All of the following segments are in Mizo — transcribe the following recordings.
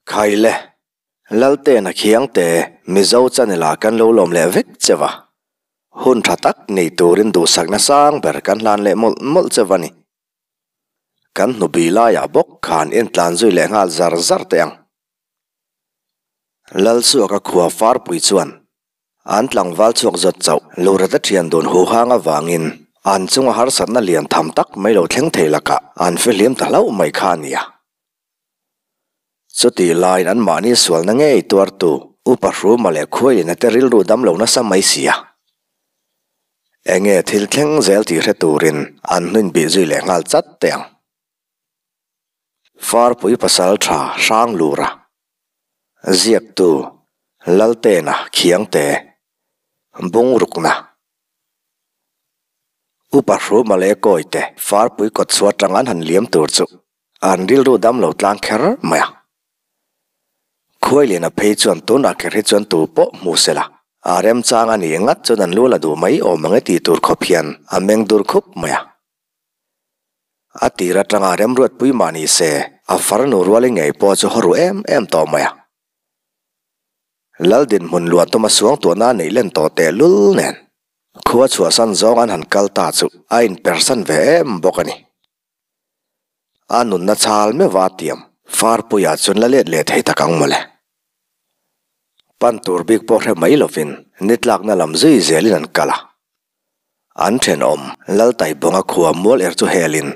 Khaile, Laltena Khiangte, Mizo channel ah kan lo lawm leh vek che va. Hun tha tak nei turin duhsakna sang ber kan hlan leh mawlh mawlh che va ni. Kan hnubi laiah bawk khan intlan zui leh nghal zar zar teh ang. Lalsuaka khua farpui chuan an tlangval chhuak zawt chauh Lurata thian dun huhang avangin an chunga harsatna lian tham tak mai lo thleng thei lakah an fihlim ta hlauh mai kha a nia. Chutih laiin anmahni sualna ngei tuartu Upa Hruma leh Khuailina te rilru dam lo nasa mai si a. Enge thil thleng zel tih hre turin an hnuin bih zui leh nghal chat teh ang. Farpui pasal tha hrang lura ziaktu Laltena Khiangte Bungrukna Upa Hruma leh Kawite Farpui kawtchhuah atang an han liam tur chu An rilru dam lo tlang kher mai a. Khuailiana phei chuan tunah kher hi chuan tu pawh hmu se la, a remchang a nih ngat chuan an lu la duh mai awm ang e tih tur khawp hian a meng dur khup mai a. A tir atanga remruatpui mah ni se, a farnu ruali ngei pawh chu haw ru em em tawh mai a. Lal dinhmun luah tuma suangtuahna a neih len tawh tehlul nen, khua chhuahsan zawng an han kal ta chu a inpersan ve em bawk a ni. A nunna chal meuh a tiam. Farpuia chuan la let leh thei tak ang mawle. Pan tur bik pawh hre mai lovin ni tlakna lam zui zelin an kal a. An thenawm Laltaibawnga khua mual er chu helin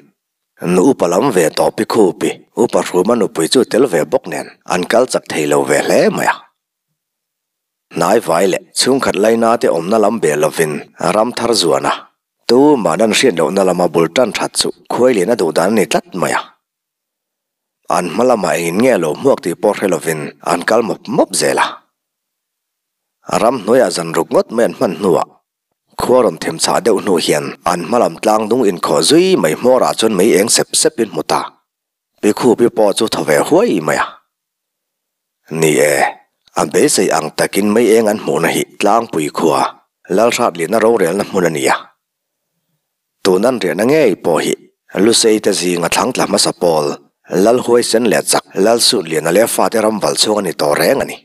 nu upa lam ve tawh pi khupi upa hruma nupui chu tel ve bawk nen an kal chak thei lo ve hle mai a. Hnaivai leh chhungkhat laina te awmna lam bel lovin ram thar zuan a, tuman an hriat lohna lama bul tan that chu khuailian a duh dan a ni tlat mai a. An hma lamah engin nge lo hmuak tih pawh hre lovin an kal mawp mawp zel a. Ram hnuaiah zan ruk ngawt mai an hman hnuah khua rawn them chhah deuh hnu hian an hma lam tlang dung inkhawh zui mai hmawrah chuan mei eng sep sepin hmu ta. Pi Khupi pawh chu thaw ve huai mai a. Ni e, a beisei ang takin mei eng an hmuhna hi tlangpui khua Lalhratlina rorelna hmun a ni a. Tun an riahna ngei pawh hi Lusei te zinga thlang tla hmasa pawl Lalhuaisen leh chak Lalsutliana leh fate ram val chhung a ni tawh reng a ni.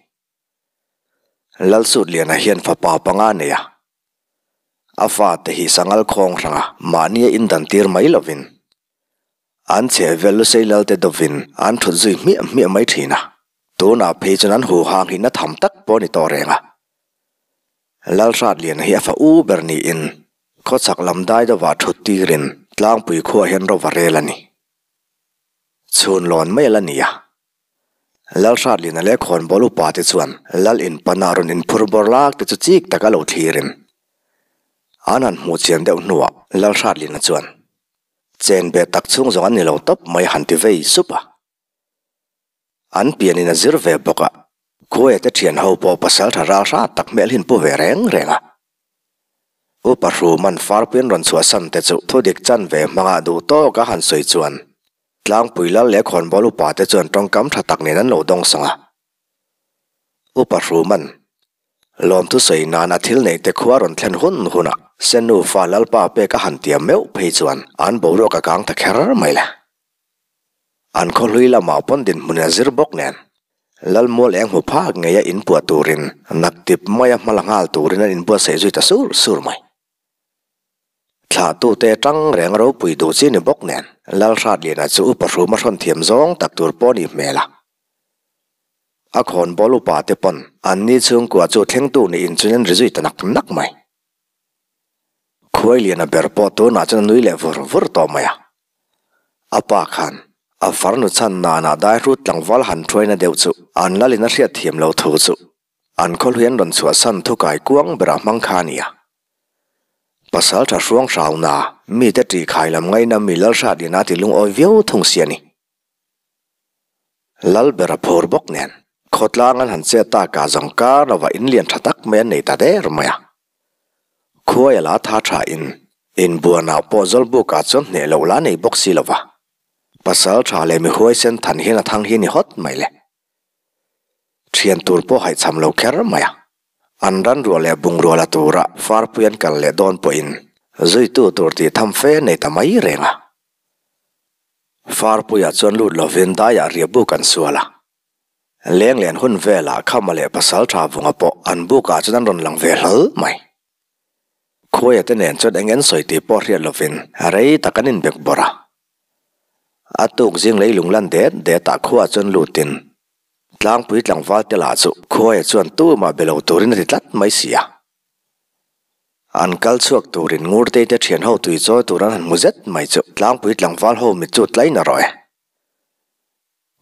Lalsutliana hian fapa panga a nei a. A fate hi sangal khawng hranga mahnia indantir mai lovin An chhehvel Lusei Lalte dawvin an thut zui hmiah hmiah mai thin a, tunah phei chuan an huhang hi na tham tak pawh a ni tawh reng a. Lalhratliana hi a fa u ber niin khawchhak lam dai dawvah thut tirin tlangpui khuaah hian ro va rel a ni. Chhun lawn mai a la ni a. Lalhratliana leh khawnbawl upa te chuan Lal inpana rawn inphur bawr lak te chu chik taka lo thlirin an han hmuh chian deuh hnuah Lalhratliana chuan Chen be tak chhung zawng an ni lo tawp mai han ti vei sup a. An pianin a zir ve bawk a, Khuaia te thian ho pawh pasal tha ral hrat tak hmel hi an pu ve reng reng a. Upa Hruman farpuian rawn chhuahsan te chu thudik chan ve hmangah duh tawk a han sawi chuan Tlangpui Lal leh Khawnbawl upa te chuan tawngkam tha tak nen an lo dawngsawng a. Upa Hruman Lawmthu sawi nana thil neih te khua rawn thlen hun hunah Senu fa Lalpa pek a han tiam meuh phei chuan an boruak a kang ta kher mai le. An khawhlui lamah pawn dinhmun a zir bawk nen Lalmual eng hmu phak ngeia inpuah turin naktip maia hma la nghal turin an inbuatsaih zui ta sur sur mai. Thlahtute tang reng ropui duh chi ni bawk nen Lalhratliana chu upa hruma hrawn thiam zawng tak tur pawh a nih hmel a. A khawnbawl upa te pawn an ni chhungkua chu thlengtu niin chuan an ri zui ta nak nak mai. Khuailiana ber pawh tunah chuan a nui leh vur vur tawh mai a. A pa khan a farnu chhan nanah daihrut tlangval han thuaina deuh chu an lalin a hriat thiam lo thu chu an khawlhui an rawn chhuahsan thukai kuang berah hmang kha a ni a. Pasal tha hruang hrauna mite ṭihkhai lam ngaina mi Lalhratliana ti lungawi viau thung si a ni. Lal ber a phur bawk nen, khawtlang an han chet tak ah zawng kar lovah in lian tha tak mai an nei ta der mai a. Khuai a la tha tha in, inbuanah pawh Zawlbuk ah chuan hneh loh la nei bawk si lova. Pasal tha leh mi huaisen than hian a thang hi ni hawt mai le. Thian tur pawh haihchham lo kher mai a. An ranruah leh bungrua la tura farpui an kal leh dawn pawhin zuitu tur tih tham fe nei ta mai reng a. Farpuiah chuan lut lovin daiah riahbuk an sual a. Lenglen hun velah Khama leh Pasaltha Vunga pawh an bukah chuan an rawn lang ve hlawl mai. Khuaia te nen chuan eng en sawi tih pawh hriat lovin rei tak an inbek bawrh a. A tuk zing leilung lan det det ah khuaah chuan lutin tlangpui tlangval te lah chu Khuaia chuan tumah be lo turin a ti tlat mai si a. An kal chhuak turin Ngurtei te thian ho tui chawi tur an han hmu zet mai chu tlangpui tlangval ho mit chu tlain a rawh e.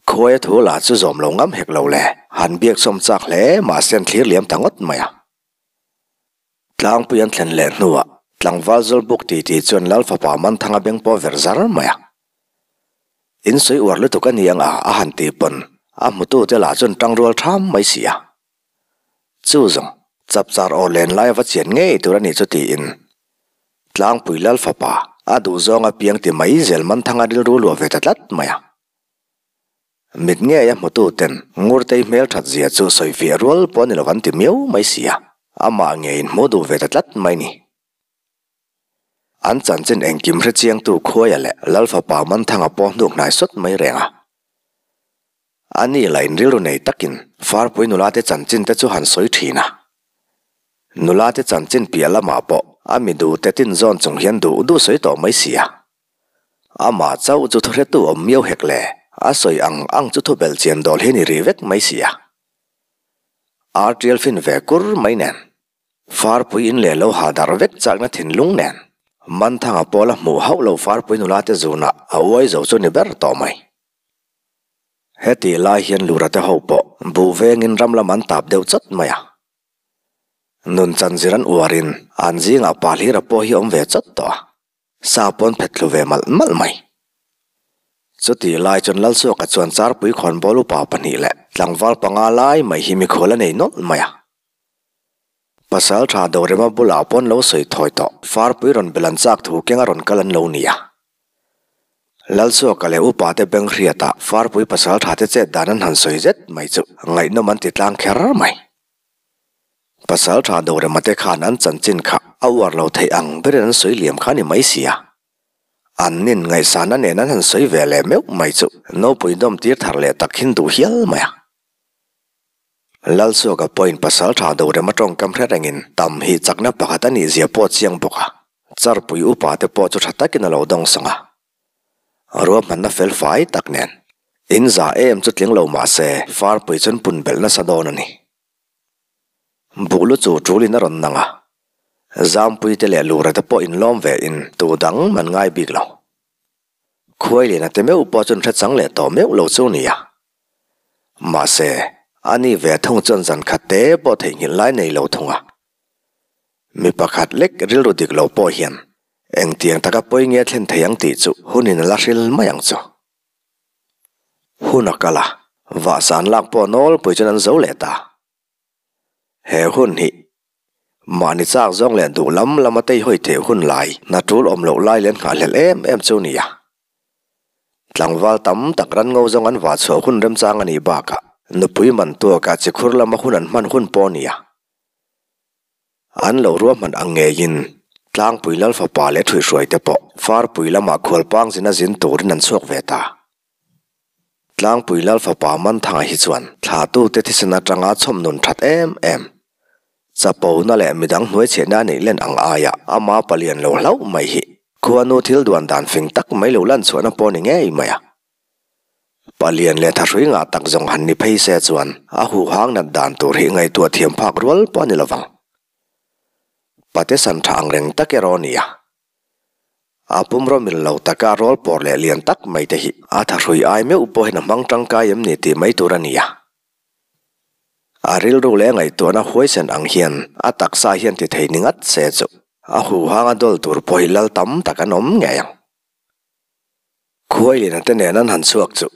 Khuaia thu lah chu zawm lo ngam hek lo le, han biak sawm chak hle mahse an thlir liam ta ngawt mai a. Tlangpui an thlen leh hnuah tlangval Zawlbuk titi chuan Lal fapa Manthanga beng pawh ver zar mai a. In sawi uar lutuk a ni ang a a han ti pawn a hmutute lah chuan tangrual ṭham mai si a. Chu zawng, chapchar aw len lai a va chian ngei tur a nih chu tiin Tlangpui Lal fapa a duhzawng apiang ti mai zel Manthanga rilru luah ve ta tlat mai a. Mit ngei a hmutu ten Ngurtei hmel that zia chu sawi fiah rual pawh a ni lo an ti miau mai si a, amah ngeiin hmuh duh ve ta tlat mai ni. An chanchin engkim hre chiangtu Khuaia leh Lalfapa Manthanga pawh hnuk hnai sawt mai reng a. A ni lah in rilru nei takin Farpui nula te chanchin te chu han sawi thin a. Nula te chanchin piah lamah pawh a mi duh te tin zawn chung hian duh duh sawi tawh mai si a. Amah chauh chu thuhretu awm miau hek le, a sawi ang ang chu thu bel chian dawl hi ni rih vek mai si a. Ar tial fin ve kur mai nen, Farpui in leh lo ha darh vek chakna thinlung nen, Manthanga pawla hmuh hauh lo Farpui nula te zunah a uai zo chu ni ber tawh mai. Hetih lai hian Lura te ho pawh buh vengin ram lam an tap deuh chawt mai a. Nun chanzir an uarin an zingah pa hlira pawh hi awm ve chawt tawh a. Sa pawn phet thlu ve malh malh mai. Chutih lai chuan Lalsuaka chuan Charpui khawnbawl upa pahnih leh tlangval panga lai mai hi mikhual a nei nawlh mai a. Pasal tha Dorema bulah pawn lo sawi thawi tawh Farpui rawn bel an chak thu keng a rawn kal an lo ni a. Lalsuaka leh upa te beng hriatah Farpui pasal tha te chet dan an han sawi zet mai chu ngaihnawm an ti tlang kher mai. Pasal tha Dorema te khan an chanchin kha a uar lo theih ang berin an sawi liam kha a ni mai si a. An nin ngaihsana nen an han sawi ve leh meuh mai chu nopui dawm tir thar leh tak hin duh hial mai a. Lalsuaka pawhin pasal tha Dorema tawngkam hre rengin tam hi chakna pakhat a nih zia pawh chiang bawk a, charpui upa te pawh chu tha takin a lo dawngsawng a. Ruahmanna fel fai tak nen in za em chu tling lo mah se farpui chuan pun belh nasa dawn a ni. Buhlu chu ṭulin a rawn nang a, Zampuite leh Lura te pawh inlawm ve in tu dang man ngai bik lo. Khuailiana te meuh pawh chuan hre chang leh tawh meuh lo chu nia. Mahse, a ni ve thung chuan zan khat te pawh theihnghilh lai nei lo thung a. Mi pakhat lek rilru dik lo pawh hian engtiang taka pawi nge thlen thei ang tih chu hunin a la hril mai ang chu. Hun a kal a, vahsan lak pawh nawlpui chuan an zo leh ta. He hun hi mahni chak zawng leh duh lam lama tei hawi theih hun lai hna tul awm loh lai leh an nghahhlelh em em chu a ni a. Tlangval tam tak ran ngo zawng an vah chhuah hun remchang a nih bakah nupui man tuakah chikhur lama hun an hman hun pawh a ni a. An lo ruahman ang ngeiin Tlangpui Lal fapa leh Ṭhuihhruaite pawh Farpui lamah khualpang zin a zin turin an chhuak ve ta. Tlangpui Lal fapa Manthanga hi chuan thlatute thisen atanga chhawm nun that em em, chapona leh midang hnuaichhiahna a neih len ang aia ama palian lo hlauh mai hi khuanu thil duan dan fing tak mai lo lan chhuahna pawh ni ngei mai a. Palian leh thahrui ngah tak zawng han ni phei se chuan a huhang nat dan tur hi ngaihtuah thiam phak rual pawh a ni lovang. Pate san tha ang reng tak erawh a ni a. A pumraw mil lo taka rawl pawr leh lian tak mai te hi a thahrui ai meuh pawhin a hmang tangkai em ni tih mai tur a ni a. A rilru leh ngaihtuahna huaisen ang hian a taksa hian ti thei ni ngat se chu a huhang a dawl tur pawh hi lal tam tak an awm ngei ang. Khuailina te nen an han chhuak chu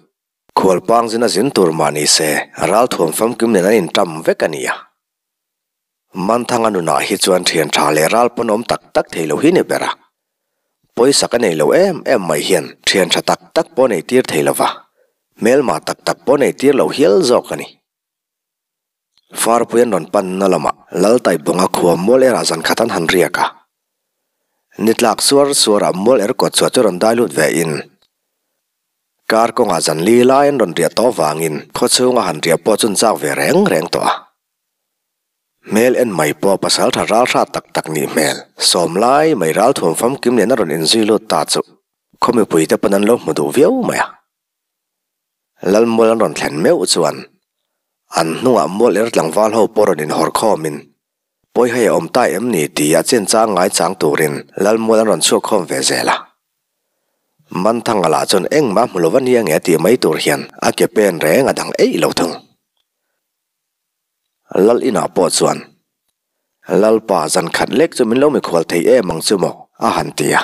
khualpang zin a zin tur mah ni se ralthuam famkim nen an inṭam vek a ni a. Manthanga nunah hi chuan ṭhian ṭha leh ral pawn awm tak tak thei lo hi ni ber a. Pawisa ka nei lo em em mai hian ṭhian ṭha tak tak pawh nei tir thei lo va, hmelma tak tak pawh nei tir lo hial zawk a ni. Farpui an rawn panna lamah Laltaibawnga khua mual erah zan khat an han riak a. Ni tlak suar suarah mual er kawt chhuah chu rawn dai lut ve in. Kar kawngah zan li lai an rawn riah tawh vangin khawchhunga han riah pawh chun chak ve reng reng tawh a. Hmel en mai pawh pasal tha ral hrat tak tak nih hmel sawm lai mai ral thuam famkim nen a rawn inzui lut ta chu khaw mipuite pawn an lo hmu duh viau mai a. Lalmual an rawn thlen meuh chuan an hnungah mual er tlangval ho pawh rawn inhawr khawmin pawi hei a awm ta em ni tia chenchang ngaichang turin Lalmual an rawn chhuak khawm ve zel a. Manthanga lah chuan engmah hmu lo va nia nge tih mai tur hian a ke pen reng a dang eih lo thung. Lal inah pawh chuan Lalpa zan khat lek chu min lo mikhual thei em ang chu maw a han ti a.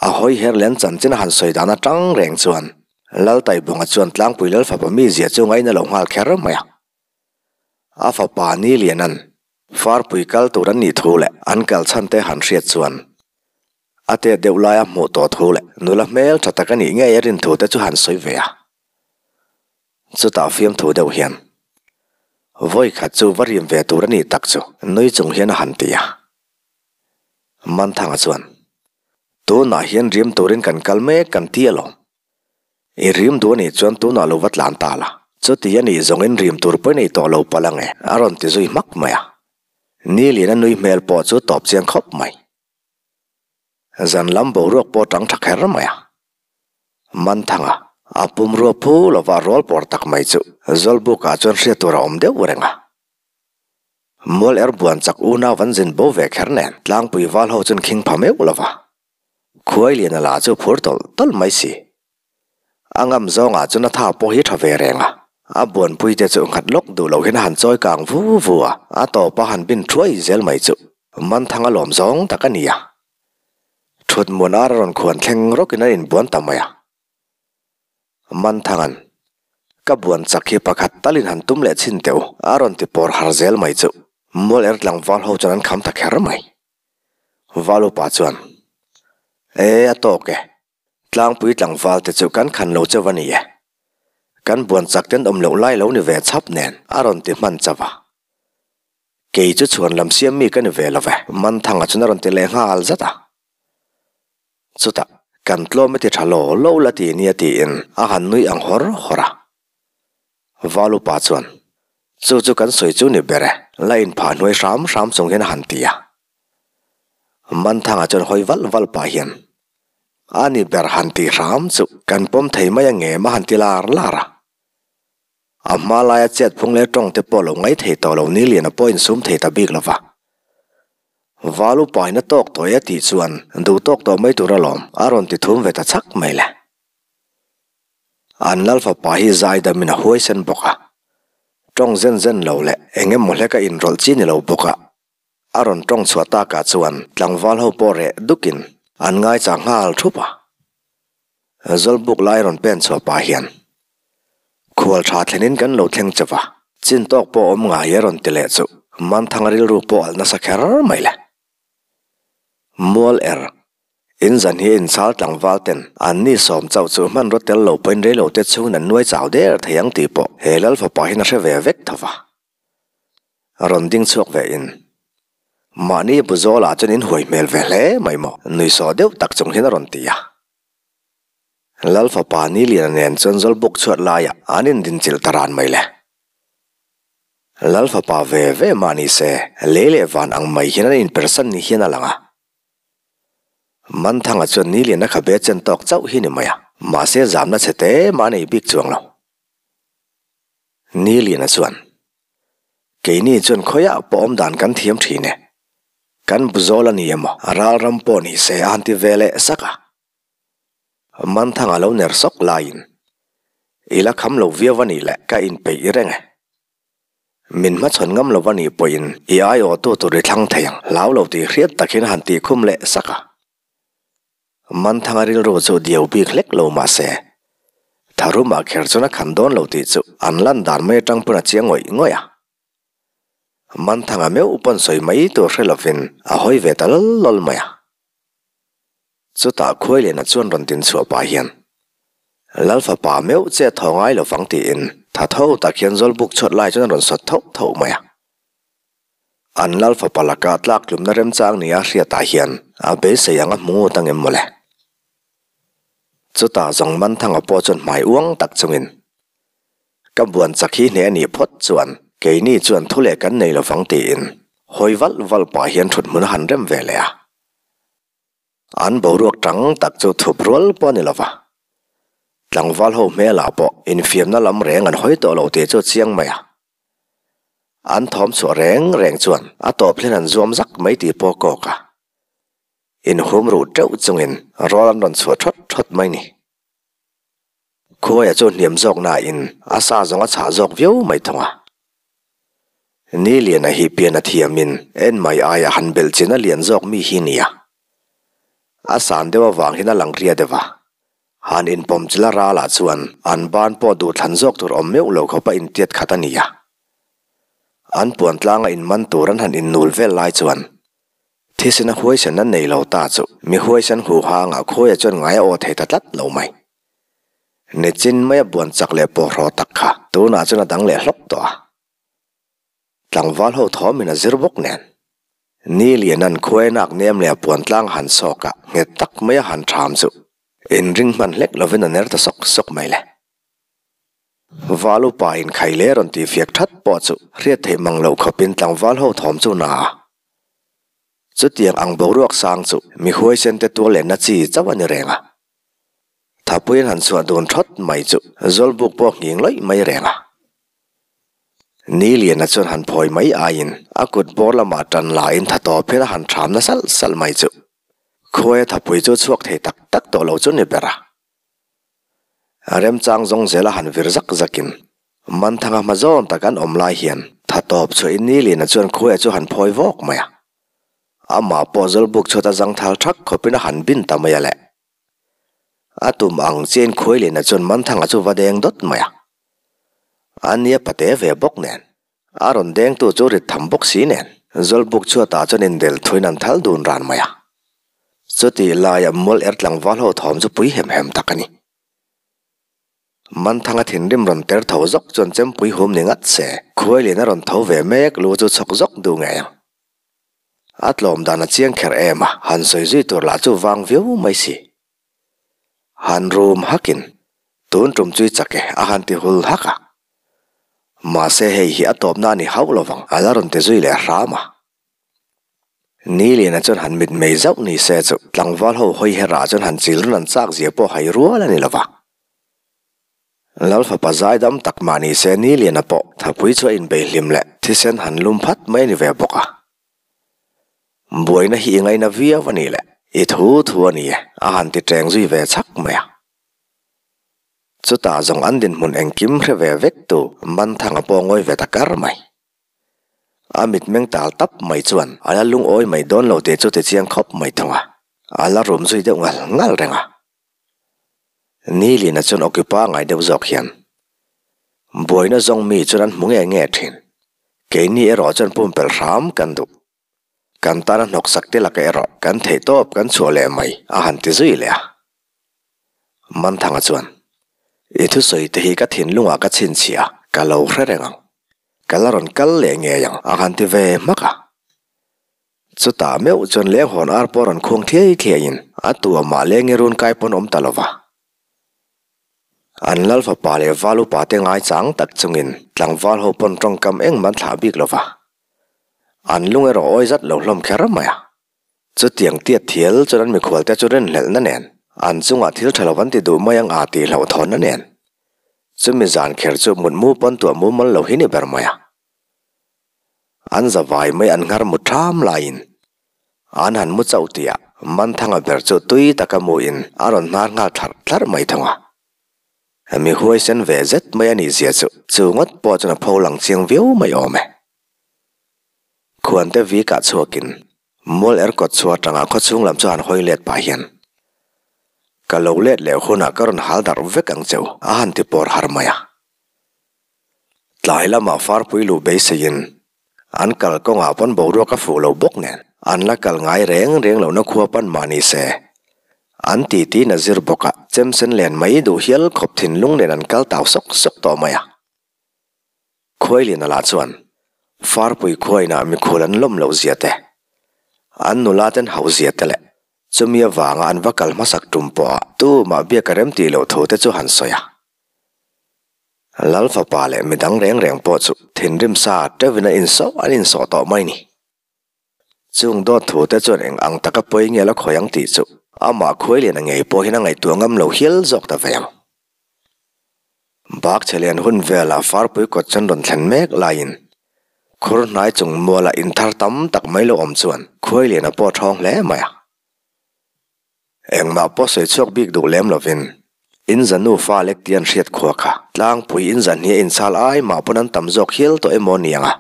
A hawi her leh an chanchin a han sawi dan atang reng chuan Laltaibunga chuan Tlangpui Lal fapa mizia chu ngaina lo nghal kher mai a. A fapa Nilianan Farpui kal tur an nih thu leh an kal chhan te han hriat chuan a tet deuh laia hmuh tawh thu leh nula hmel tha tak a nih ngei a rin thu te chu han sawi ve a. Chutah fiamthu deuh hian vawi khat chu va rim ve tur a nih tak chu nui chung hian a han ti a. Manthanga chuan, Tunah hian rim turin kan kal mek kan ti alawm. I rim duh anih chuan tunah lo va tlan ta la. Chuti anih zawngin rim tur pawh i nei tawh lo palh ang e, a rawn ti zui hmak mai a. Niliana nui hmel pawh chu tawp chiang khawp mai. Zan lam boruak pawh tang tha kher mai a. Manthanga, a pumrua phu lova rual pawr tak mai chu Zawlbukah chuan hriat tur a awm deuh reng a. Mual er buan chak unau an zin bo ve kher nen tlangpui val ho chuan khing pha meuh lo va. Khuai lian a la chu phur tawlh tawlh mai si. A ngam zawngah chuan a tha pawh hi tha ve reng a. A buanpui te chu nghat lawk duh loh hian a han chawi kang vu vu a, a tawp a han bin thuai zel mai chu Manthanga lawm zawng tak a ni a. Thut muan ar a rawn khuan thleng rawkin an inbuan ta mai a. Manthangan, Ka buan chak hi pakhat talin han tum leh chhin teh u, a rawn ti pawr har zel mai chu. Mual er tlangval ho chuan an kham ta kher mai. Valupa chuan, E, a tawk e. Tlangpui tlangval te chu kan khan lo chauh a ni e. Kan buan chak ten awm loh lai lo ni ve chhap nen, a rawn ti hman chauh a. Kei chu chhuan lam siam mi ka ni ve lo ve, Manthanga chuan a rawn ti leh nghal zat a. Chutah, kan tlawm i ti tha lo lo la ti nia tiin a han nui ang hawr hawr a. Valupa chuan, Chu chu kan sawi chu ni ber e, la inphah hnuai hram hram chung hian a han ti a. Manthanga chuan hawi valh valh pah hian, A ni ber han ti hram chu kan pawm thei mai ang em a han ti lar lar a. A hma laia chet phung leh tawng te pawh lo ngaih thei tawh lo ni lian a pawh insum thei ta bik lo va. Val upa in a tawk tawh e a tih chuan duh tawk tawh mai tur alawm a rawn ti thum ve ta chak mai le. An lal fapa hi zai dam in a huaisen bawk a. Tawng zen zen lo leh eng emaw hlek a inrawlh chi ni lo bawk a. A rawn tawng chhuah takah chuan tlangval ho pawh reh dukin an ngaichang nghal thup a. Zawlbuk lai rawn pen chhuah pah hian khual tha thlenin kan lo thleng chauh a, chin tawk pawh awm ngai a rawn ti leh chu Manthanga rilru pawh alh nasa kher mai le. Mual er, in zan hi inchhal tlangval ten an ni sawm chauh chu hmanraw tel lo pawhin reilo te chhungin an nuai chau der thei ang tih pawh he lal fapa hian a hre ve vek tho va. Rawn ding chhuak ve in mahni bu zawlah chuan in huai hmel ve hle mai maw nuisawh deuh tak chung hian a rawn ti a. Lal fapa Niliana nen chuan Zawlbuk chhuat laiah an indinchilh ta ran mai le. Lal fapa ve ve mah ni se lei leh van ang mai hian an inpersan ni hian a lang a. Manthanga chuan Niliana khabe chen tawk chauh hi ni mai a, mahse zamna chhe te mah a nei bik chuang lo. Niliana chuan, Keini chuan khawiah pawh awm dan kan thiam thin e. Kan bu zawl a ni emaw, ral ram pawh ni se a han ti ve leh sak a. Manthanga lo ner sawk laiin, I la kham lo viau a nih leh ka inpeih i reng e. Min hmachhawn ngam lo a nih pawhin i aiawhtu tur i thlang thei ang, hlau lo tih hriat takin a han tihkhum leh sak a. Manthanga rilru chu diau bik hlek lo mah se, tharumah kher chuan a khan dawn lo tih chu an lan dan mai atang pawn a chiang ngawih ngawih a. Manthanga meuh pawn sawi mai tur hre lovin a hawi ve ta lawl lawl mai a. Chutah Khuailiana chuan rawn din chhuah pah hian, Lal fapa meuh che thaw ngai lo vang tiin tha tho tak hian Zawlbuk chhuat lai chuan a rawn sawt thauh thauh mai a. An lal fapa laka tlak tlumna remchang nia hriatah hian a beisei ang a hmu ngut ang em mawle. Chutah zawng Manthanga pawh chuan hmai uang tak chungin, Ka buan chak hi hneh a nih phawt chuan keini chuan thu leh kan nei lovang tiin hawi valh valh pah hian thut hmun a han rem ve leh a. An boruak tang tak chu thup rual pawh a ni lova. Tlangval ho hmelah pawh infiamna lam reng an hawi tawh lo tih chu a chiang mai a. An thawm chhuah reng reng chuan a tawp hlen an zuam zak mai tih pawh a kawk a. Inhum ruh teuh chungin rawl an rawn chhuah thawt thawt mai ni. Khuaia chu hniam zawk nain a sa zawng a chhah zawk viau mai thung a. Ni Liana hi pian a thiamin en mai aia han belh chin a lian zawk mi hi nia. A san deuh avang hian a lang ria deuh a. Han inpawm chila ralah chuan an ban pawh duhthlan zawk tur awm meuh lo khawpa intiat khat a ni a. An puan tlanga inman tur an han innul vel lai chuan Thisen a huaisen a nei lo ta chu mi huaisen huhangah khawiah chuan ngai a aw thei ta tlat lo mai. Nichin maia buan chak leh pawhraw tak kha tunah chuan a dang leh hlawk tawh a. Tlangval ho thawmin a zir bawk nen. Ni Lianan khuai nak nem leh a puan tlang han sawk a, nghet tak maia han ṭham chu inring hman hlek lovin a ner ta sawk sawk mai le. Val upa inkhai leh rawn tihfiak ṭhat pawh chu hriat theih mang loh khawpin tlangval ho thawm chu na a. Chutiang ang boruak sang chu mi huaisen te tual lenna chi chauh a ni reng a. Thapuiin han chhuah dun thawt mai chu Zawlbuk pawh nghing lawih mai reng a. Ni Liana chuan han phawi mai aiin a kut bawr lamah tan lain tha tawp hian a han ṭham na salh salh mai chu khuaia thapui chu chhuak thei tak tak tawh lo chu ni ber a. Remchang zawng zela han vir zak zakin Manthanga hma zawn tak an awm lai hian tha tawp chhuahin Ni Liana chuan khuaia chu han phawi vawk mai a. Amah pawh Zawlbuk chhuat a zangthal thak khawpin a han bin ta mai a le. A tum ang chiain khuai Liana chuan Manthanga chu va deng dawt mai a. A nia pate ve bawk nen, a rawn dengtu chu rit tham bawk si nen Zawlbuk chhuatah chuan indel thuin an thal dun ran mai a. Chutih laia mual er tlangval ho thawm chu pui hem hem tak a ni. Manthanga thinrim rawn ter tho zawk chuan chempui hum ni ngat se, khuailian a rawn tho ve mek lu chu chhawk zawk duh ngei ang. A tlawm dan a chiang kher em a, han sawi zui tur lah chu vang viau mai si. Han rum hakin, tun tum chui chak e a han ti hul hak a. Mahse hei hi a tawpna a ni hauh lovang a la rawn ti zui leh hram a. Ni Liana chuan han mit mei zauh ni se chu tlangval ho hawi herah chuan han chil run an chak zia pawh hai rual a ni lova. Lal fapa zai dam tak mah ni se Ni Liana pawh thapui chu a inbei hlim leh thisen han lum phat mai a ni ve bawk a. Buaina hi i ngaina viau a ni le, i thu thu a ni e a han ti ṭeng zui ve chhak mai a. Chutah zawng an dinhmun engkim hre ve vek tu Manthanga pawh ngawi ve ta kar mai. A mitmeng tal tap mai chuan a la lungawi mai dawn lo tih chu ti chiang khawp mai thung a, a la rum zui deuh ngal ngal reng a. Nilina chuan awki pangai deuh zawk hian, Buaina zawng mi chuan an hmu nge nge thin, keini erawh chuan pumpelh hram kan duh. Kan tana hnawksak te laka erawh kan theihtawp kan chhuah leh mai a han ti zui leh a. Manthanga chuan, I thusawi te hi ka thinlungah ka chhinchhiah a, ka lo hre reng ang. Ka la rawn kal leh ngei ang a han ti ve hmak a. Chutah meuh chuan lenghawn ar pawh rawn khuang thliai thliaiin a tuamah leng i run kai pawn awm ta lo va. An lal fapa leh val upa te ngaichang tak chungin tlangval ho pawn tawngkam engmah an thlah bik lo va. An lung erawh awi zat lo hlawm kher mai a. Chutiang tiat thial chuan an mikhualte chu rinhlelhna nen, an chungah thil tha lo an ti duh mai ang a tih hlauhthawnna nen. Chumi zan kher chu mutmu pawn tuah mumal lo hi ni ber mai a. An zavai mai an nghar mu ṭham laiin an han mu chauh tihah Manthanga ber chu tui taka muin a rawn hnar nghal thlarh thlarh mai thung a. Mi huaisen ve zet mai a nih zia chu chu ngawt pawh chuan a pho lang chiang viau mai awm e. Khuante vi kah chhuakin mual er kawt chhuah atanga khawchhung lam chu han hawi let pah hian, Ka lo let leh hunah ka rawn hal darh vek ang cheu a han ti pawr har mai a. Tlai lamah farpui luh beiseiin an kal kawngah pawn boruak a fuh lo bawk nen an la kal ngai reng reng lohna khua pan mah ni se an titi na zir bawk a chemsen len mai duh hial khawp thinlung nen an kal tau sawk sawk tawh mai a. Khuailiana lah chuan Farpui khuainah mikhul an lawm loh zia te, an nula ten hauh zia te leh Chumi avanga an va kal hmasak tum pawha tumah biak a rem tih loh thu te chu han sawi a. Lal fapa leh midang reng reng pawh chu thinrim sa teuhin a insawh an insawh tawh mai ni. Chung dawt thu te chuan eng ang taka pawi nge la khawi ang tih chu amah khuailian a ngei pawhin a ngaihtuah ngam lo hial zawk ta ve ang. Bak chhe lian hun velah farpui kawt chuan rawn thlen mek laiin khur hnai chung mualah in thar tam tak mai lo awm chuan khuailian a pawh thawng hle mai a. Engmah pawh sawi chhuak bik duh lem lovin in za nufa lek tih an hriat khua kha tlangpui in za hnia inchhal ai mah pawn an tam zawk hial tawh emaw niang a.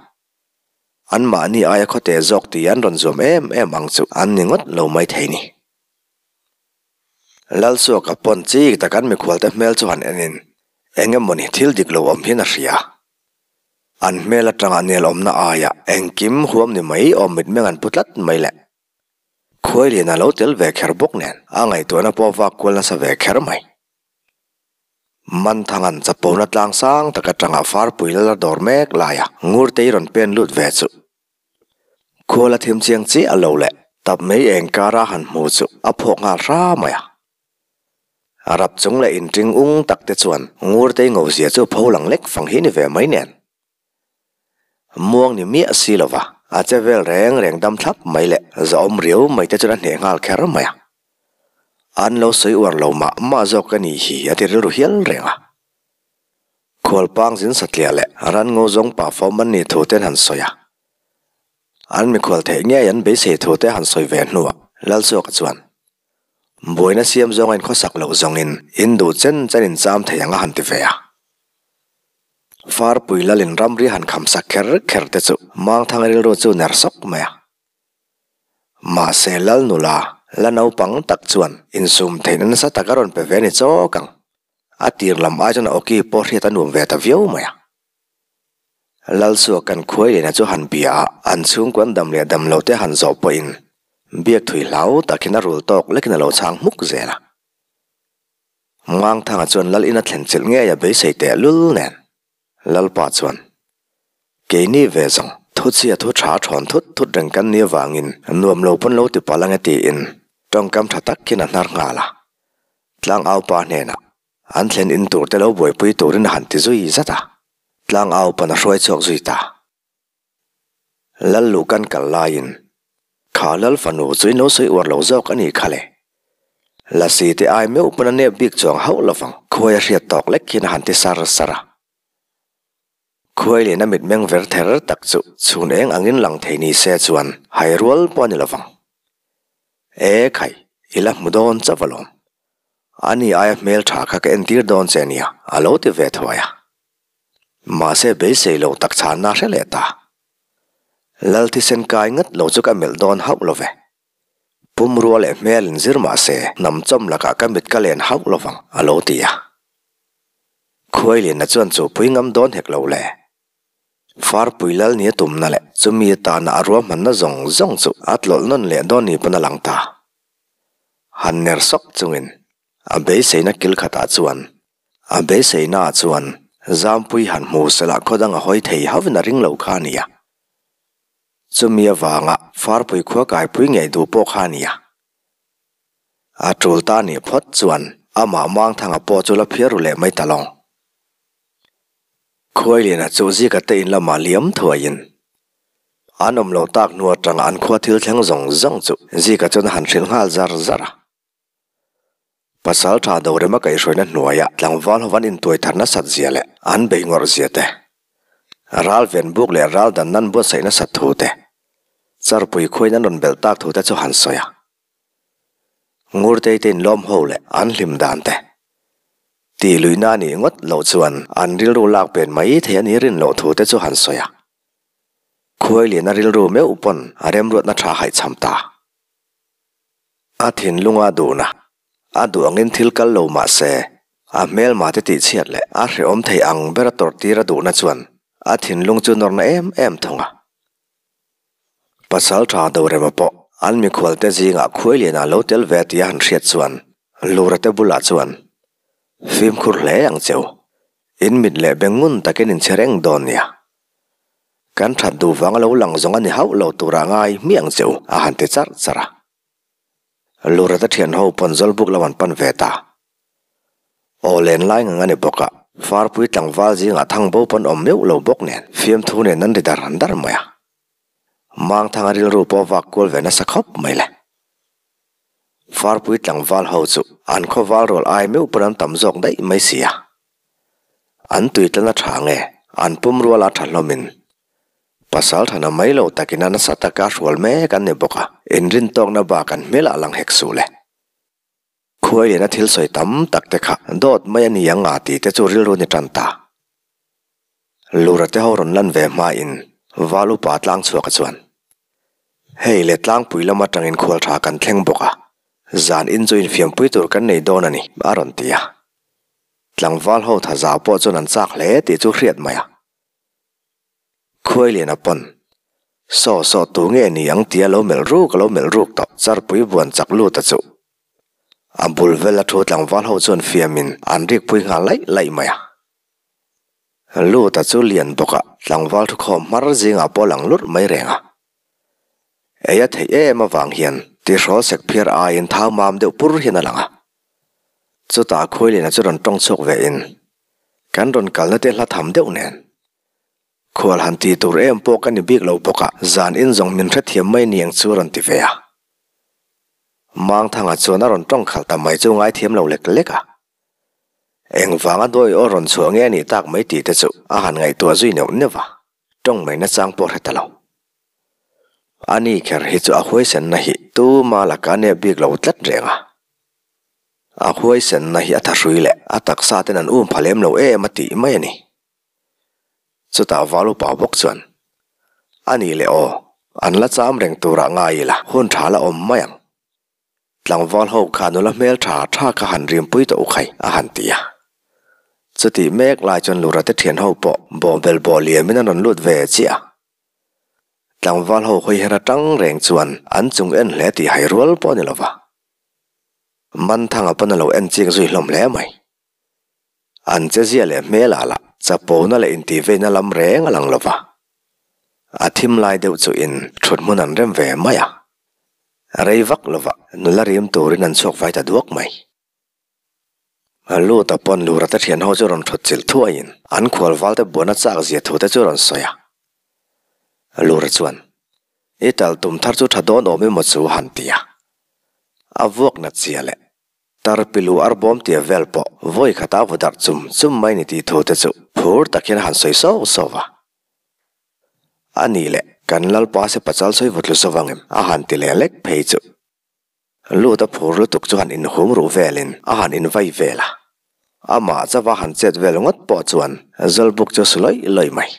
Anmahni aia khawte zawk tih an rawn zuam em em ang chu an ni ngawt lo mai thei ni. Lalsuaka pawn chik tak an mikhualte hmel chu han enin eng emawni thil dik lo awm hian a hria. An hmel atanga nel awmna aia engkim huam ni mai awm mitmeng an pu tlat mai le. Khuailian a lo tel ve kher bawk nen a ngaihtuahna pawh vak kual nasa ve kher mai. Manthangan chapona tlang sang tak atanga farpui lal a dawr mek laia Ngurtei rawn pen lut ve chu khual a thim chiang chiah lo leh tap mai eng kara han hmu chu a phawk nghal hra mai a. A rap chung leh inṭing ung tak te chuan Ngurtei ngozia chu pho lang lek fang hi ni ve mai nen. Muang ni miah si lova, a che vel reng reng dam thlap mai leh zahawm riau mai te chuan a hneh nghal kher mai a. An lo sawi uar lo mah mah zawk a ni hi a ti rilru hial reng a. Khualpang zin satliah leh ranngo zawng pah fawm an nih thu ten han sawi a. An mikhual theih ngei an beisei thu te han sawi ve hnuah Lalsuaka chuan, Buaina siam zawng a inkhawsak loh zawngin in duh chen chen in cham thei ang a han ti ve a. Farpui lalin ramri han kham sak kher kher te chu Mangthang rilru chu ner sawk mai a. Mahse lal nula la naupang tak chuan insum theihna nasa tak a rawn pe ve ni chawk ang. A tir lam ai chuan a awki pawh hriat a nuam ve ta viau mai a. Lal chu kan khuai lehna chu han bia a, an chhungkuan dam leh dam lo te han zawh pawhin biak thui hlau takin a rul tawk lekin a lo chhang hmuk zel a. Mangthanga chuan Lal ina thlen chilh ngei a beisei teh lul nen. Lalpa chuan, Keini ve zawng, thu chhia thu tha thawn thut thut reng kan ni avangin nuam lo pawn lo ti palh ange tiin tawngkam tha takin a hnar nghal a. Tlangaupa hnenah an thlen in tur te lo buaipui turin a han ti zui zat a. Tlangaupa'n a hruai chhuak zui ta. Lal luh kan kal laiin kha Lal fanu chu in lo sawi uar lo zawk a nih kha le. Lasi te ai meuh pawn a nep bik chuang hauh lovang khuai a hriat tawk lek hian a han ti sar sar a. Khuai lehna mitmeng ver ther tak chu chhun eng angin lang thei ni se chuan hai rual pawh a ni lovang. E khai, i la hmu dawn chauh alawm. Ani aia hmeltha kha ka entir dawn che nia a lo ti ve thuai a. Mahse beisei lo tak chhanna hre leh ta. Lal thisen kai ngat lo chu ka melh dawn hauh lo ve. Pumrua leh hmel in zir mahse hnam chawm lakah ka mit ka len hauh lo vang, a lo ti a. Khuailianna chuan chu pui ngam dawn hek lo le. Farpui lal nia tumna leh chumi atana a ruahmanna zawng zawng chu a tlawlh nawn leh dawn ni pawn a lang ta. Han ner sawk chungin a beiseina kil khatah chuan A beiseina chuan Zampui han hmu sela khaw dang a hawi thei hauhin a ring lo kha a nia. Chumi avanga Farpui khua kaipui ngei duh pawh kha a nia. A tul ta nih phawt chuan amah Mangthanga pawh chu la phiar ru leh mai ta lawng. Khuailiana chu Zika te in lamah liam thuaiin an awm lo tak hnu atanga an khua thil thleng zawng zawng chu Zika chuan a han hrilh nghal zar zar a. Pasal tha Dorema kaihhruaina hnuaia tlangval ho an intuai thar nasat zia leh an bei ngawrh zia te, ral ven buk leh ral dan nan buatsaih nasat thu te, charpui khuain an rawn belh tak thu te chu han sawi a. Ngurtei te inlawm ho leh an hlim dan te, tih luihna a nih ngawt loh chuan an rilru lak pen mai thei a nih rin loh thu te chu han sawi a. Khuailiana rilru meuh pawn a remruatna tha haihchham ta. A thinlunga duhna, a duh angin thil kal lo mah se, a hmelma te tihchhiat leh a hrehawm thei ang bera tawrhtir a duhna chuan a thinlung chu nawrna em em thung a. Pasal tha Dorema pawh an mikhualte zingah Khuailiana lo tel ve tia han hriat chuan Lura te bulah chuan, Fimkhur hle ang cheu, in mit leh beng ngun takin in che reng dawn nia. Kan that duh vang a lo lang zawng a ni hauh lo tura ngai hmiang che u, a han ti charh charh a. Lurata thian ho pawn Zawlbuk lam an pan ve ta. Aw len lai ngang a ni bawk a, Farpui tlangval zingah thangbo pawn awm meuh lo bawk nen fiamthu nen an ri dar dar mai a. Mangthanga rilru pawh vak kual ve nasa khawp mai le. Farpui tlangval ho chu an khawval rual ai meuh pawn an tam zawk daih mai si a. An tuitlan a tha nge, an pum rual a tha hlawmin. Pasal thana mai lo takin a nasa taka hrual mek an ni bawk a, inrintawkna bak an hmelah lang hek suh le. Khuailiana thil sawi tam tak te kha dawt mai a ni ang a tih te chu rilru ni tan ta. Lura te ho rawn lan ve hmain Val upa tlang chhuaka chuan, Hei le tlangpui lam atangin khual tha kan thleng bawk a, zan in chu infiampui tur kan nei dawn a ni, a rawn ti a. Tlangval ho tha zau pawh chuan an chak hle tih chu hriat mai a. Khuailiana pawn, Saw saw tu nge ni ang tia lo melh ruk a lo melh ruk tawh charpui buan chak lut a chuh. A bul vel a thu tlangval ho chuan fiamin an rikpui nghal laih laih mai a. Lut a chu lian bawk a, tlangval thukhawm hmar zingah pawh lang lurh mai reng a. Ei a theih em avang hian tihrawl sek phiar aiin thau mam deuh pur hian a lang a. Chutah Khuailiana chu rawn tawng chhuak ve in, Kan rawn kalna te hla tham deuh nen. Khual han ti tur em pawh ka ni bik lo bawk a, zan in zawng min hrethiam mai niang chu rawn ti ve a. Mangthanga chuan a rawn tawng khalh ta mai chu ngaithiam lo lek lek a. Engvanga dawi aw rawn chhuah nge a nih tak mai tih te chu a han ngaihtuah zui neuh neuh a, tawng mai nachang pawh hre ta lo. Ani kher hi chu a huaisenna hi tuma laka nep bik lo tlat reng a. A huaisenna hi a thahrui leh a taksa ten an um pha lem lo em a tih mai a ni. Chutah val upa bawk chuan, A nih leh aw, an la cham reng turah ngai ila, hun tha la awm mai ang. Tlangval ho kha nula hmel tha tha kha han rimpui tawh u khai, a han ti a. Chutih mek lai chuan Lura te thian ho pawh bawhbel bawh liamin an rawn lut ve chiah a. Tlangval ho hawi her atang reng chuan an chung en hle tih hai rual pawh a ni lova. Manthanga pawn a lo en chik zui hlawm hle mai. An chezia leh hmelah lah chapona leh intihveina lam reng a lang lo va. A thim lai deuh chu in thut hmun an rem ve mai a. Rei vak lova nula rim turin an chhuak vai ta duak mai. Luta pawn Lura te thian ho chu rawn thut chilh thuaiin an khual val te buana chak zia thu te chu rawn sawi a. Lura chuan, I tal tum thar chu tha dawn awm emaw chu han ti a. A vuak nat zia leh Tarpilu arbawm tia vel pawh vawi khata vaw darh chum chum mai ni tih thu te chu phur tak hian a han sawi sauh sauh va. A nih leh kan Lalpa se pachal sawi vaw tlu sauh vang em a han ti leh lek phei chu. Lut a phur lutuk chu han inhum ruh velin a han invai vel a. Amah chauha han chet vel ngawt pawh chuan Zawlbuk chu a su lawih lawih mai.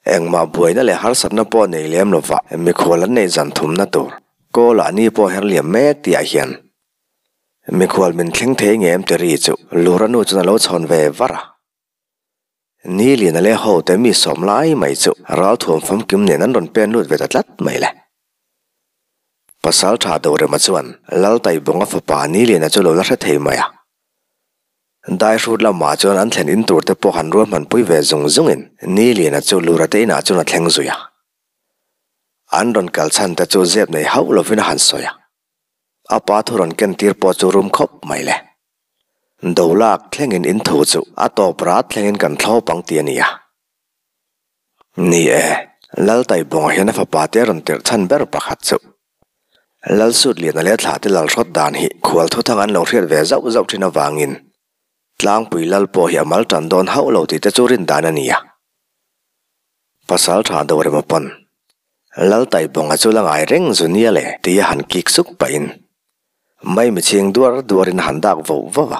Engmah buaina leh harsatna pawh nei lem lova mikhual an neih zan thumna tur Kawlah ni pawh her liam mek tihah hian mikhual min thleng thei ngem ti ri chu Lura nu chuan a lo chhawn ve var a. Ni liana leh hote mi sawm lai mai chu ralthuam famkim nen an rawn pen lut ve ta tlat mai le. Pasal tha Dorema chuan Laltaibunga fapa Ni liana chu lo la hre thei mai a. Daihrut lamah chuan an thlen in tur te pawh han ruahmanpui ve zung zungin Niliana chu Lurate inah chuan a thleng zui a. An rawn kal chhan te chu zep nei hauh lovin a han sawi a. A pa thu rawn ken tir pawh chu rum khawp mai le. Dolak thlengin in thu chu a tawp rat thlengin kan thlawp ang ti a ni a. Ni e, Laltaibawnga hian a fapa te a rawn tirh chhan ber pakhat chu. Lalsutliana leh Thlahte Lalhrawt dan hi khual thuthang an lo hriat ve zauh zauh thin avangin Tlangpui Lal pawh hi a mal tan dawn hauh lo tih te chu rin dan a ni a. Pasal tha Dorema pawn Laltaibawnga chu la ngai reng zu nia le tia han kik suk pahin maimichhing duar duarin a han dak voh voh a.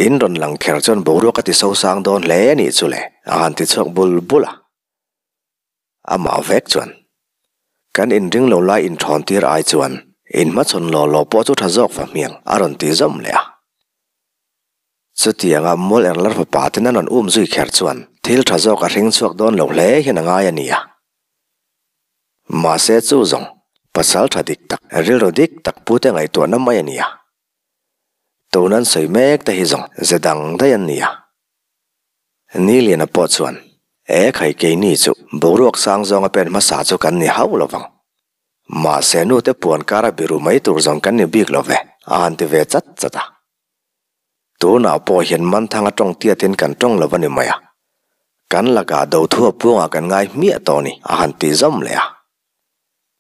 In rawn lang kher chuan boruak a ti sosang dawn hle a nih chu le a han ti chhuak bul bul a. Amah vek chuan, Kan inring lo lai inthawn tir ai chuan inhmachhawn law law pawh chu tha zawk fa hmiang a rawn ti zawm leh a. Chutianga mual erlar fapa ten an rawn um zui kher chuan thil tha zawk a hring chhuak dawn lo hle hian a ngai a nia. Mahse chu zawng pasal tha dik tak, rilru dik tak pute ngaihtuahna mai a nia. Tun an sawi mek te hi zawng ze dang daih an nia. Niliana pawh chuan, E khai keini chu boruak sang zawnga pen hmasa chu kan ni hauh lo vang. Mahse nute puan kara biru mai tur zawng kan ni bik lo ve, a han ti ve chat chat a. Tunah pawh hian Manthanga tawng tiatin kan tawng lo a ni mai a. Kan lakah Dothua puangah kan ngai hmiah tawh ni, a han ti zawm leh a.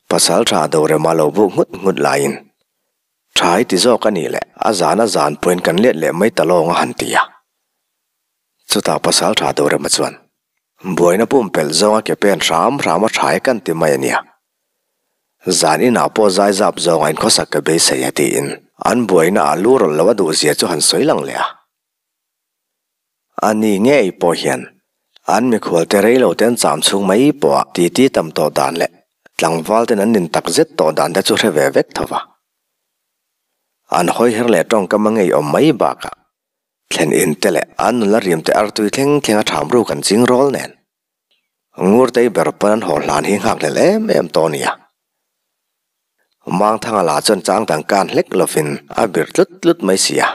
Pasal tha Dorema lo buk nghut nghut laiin, Tha i ti zawk a nih leh a zan a zan pawhin kan let leh mai ta lawng a han ti a. Chutah pasal tha Dorema chuan, Buaina pumpelh zawnga ke pen hram hram a tha e kan ti mai a nia. Zan inah pawh zai zap zawnga inkhawsak ka beisei a tiin an buaina ah lu rawlh lo a duh zia chu han sawi lang leh a. A ni ngei pawh hian an mikhual te rei lo te an cham chhung mai pawh a titi tam tawh dan leh tlangval ten an nin tak zet tawh dan te chu hre ve vek tho va. An hawi her leh tawngkam a ngei awm mai bakah thlen in te leh an nula rim te artui thleng thleng a tham ruk an ching rawl nen. Ngurtei ber pawn an haw hlan hi nghakhlel em em tawh a nia. Mangthanga lah chuan chang dang kan hlek lovin a birh tlut tlut mai si a.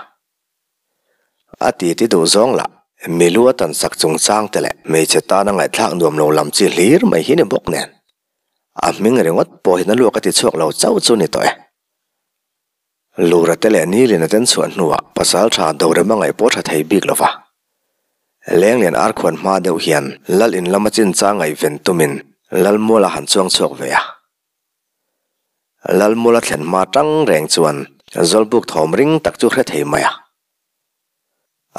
A titi duh zawng lah milu a tan sak chung chang te leh hmeichhe tana ngaihthlak nuam lo lam chi hlir mai hi ni bawk nen. A hming ringawt pawh hian a luak a ti chhuak lo chauh chu ni tawh e. Lura te leh Nilina ten chhuah hnuah pasal tha Dorema ngaih pawh tha thei bik lo va. Lenglian arkhuan hma deuh hian Lal in lama chinchang ngaihven tumin Lalmuala han chuang chhuak ve a. Lalmuala thlen hma tang reng chuan Zawlbuk thawm ring tak chu hre thei mai a.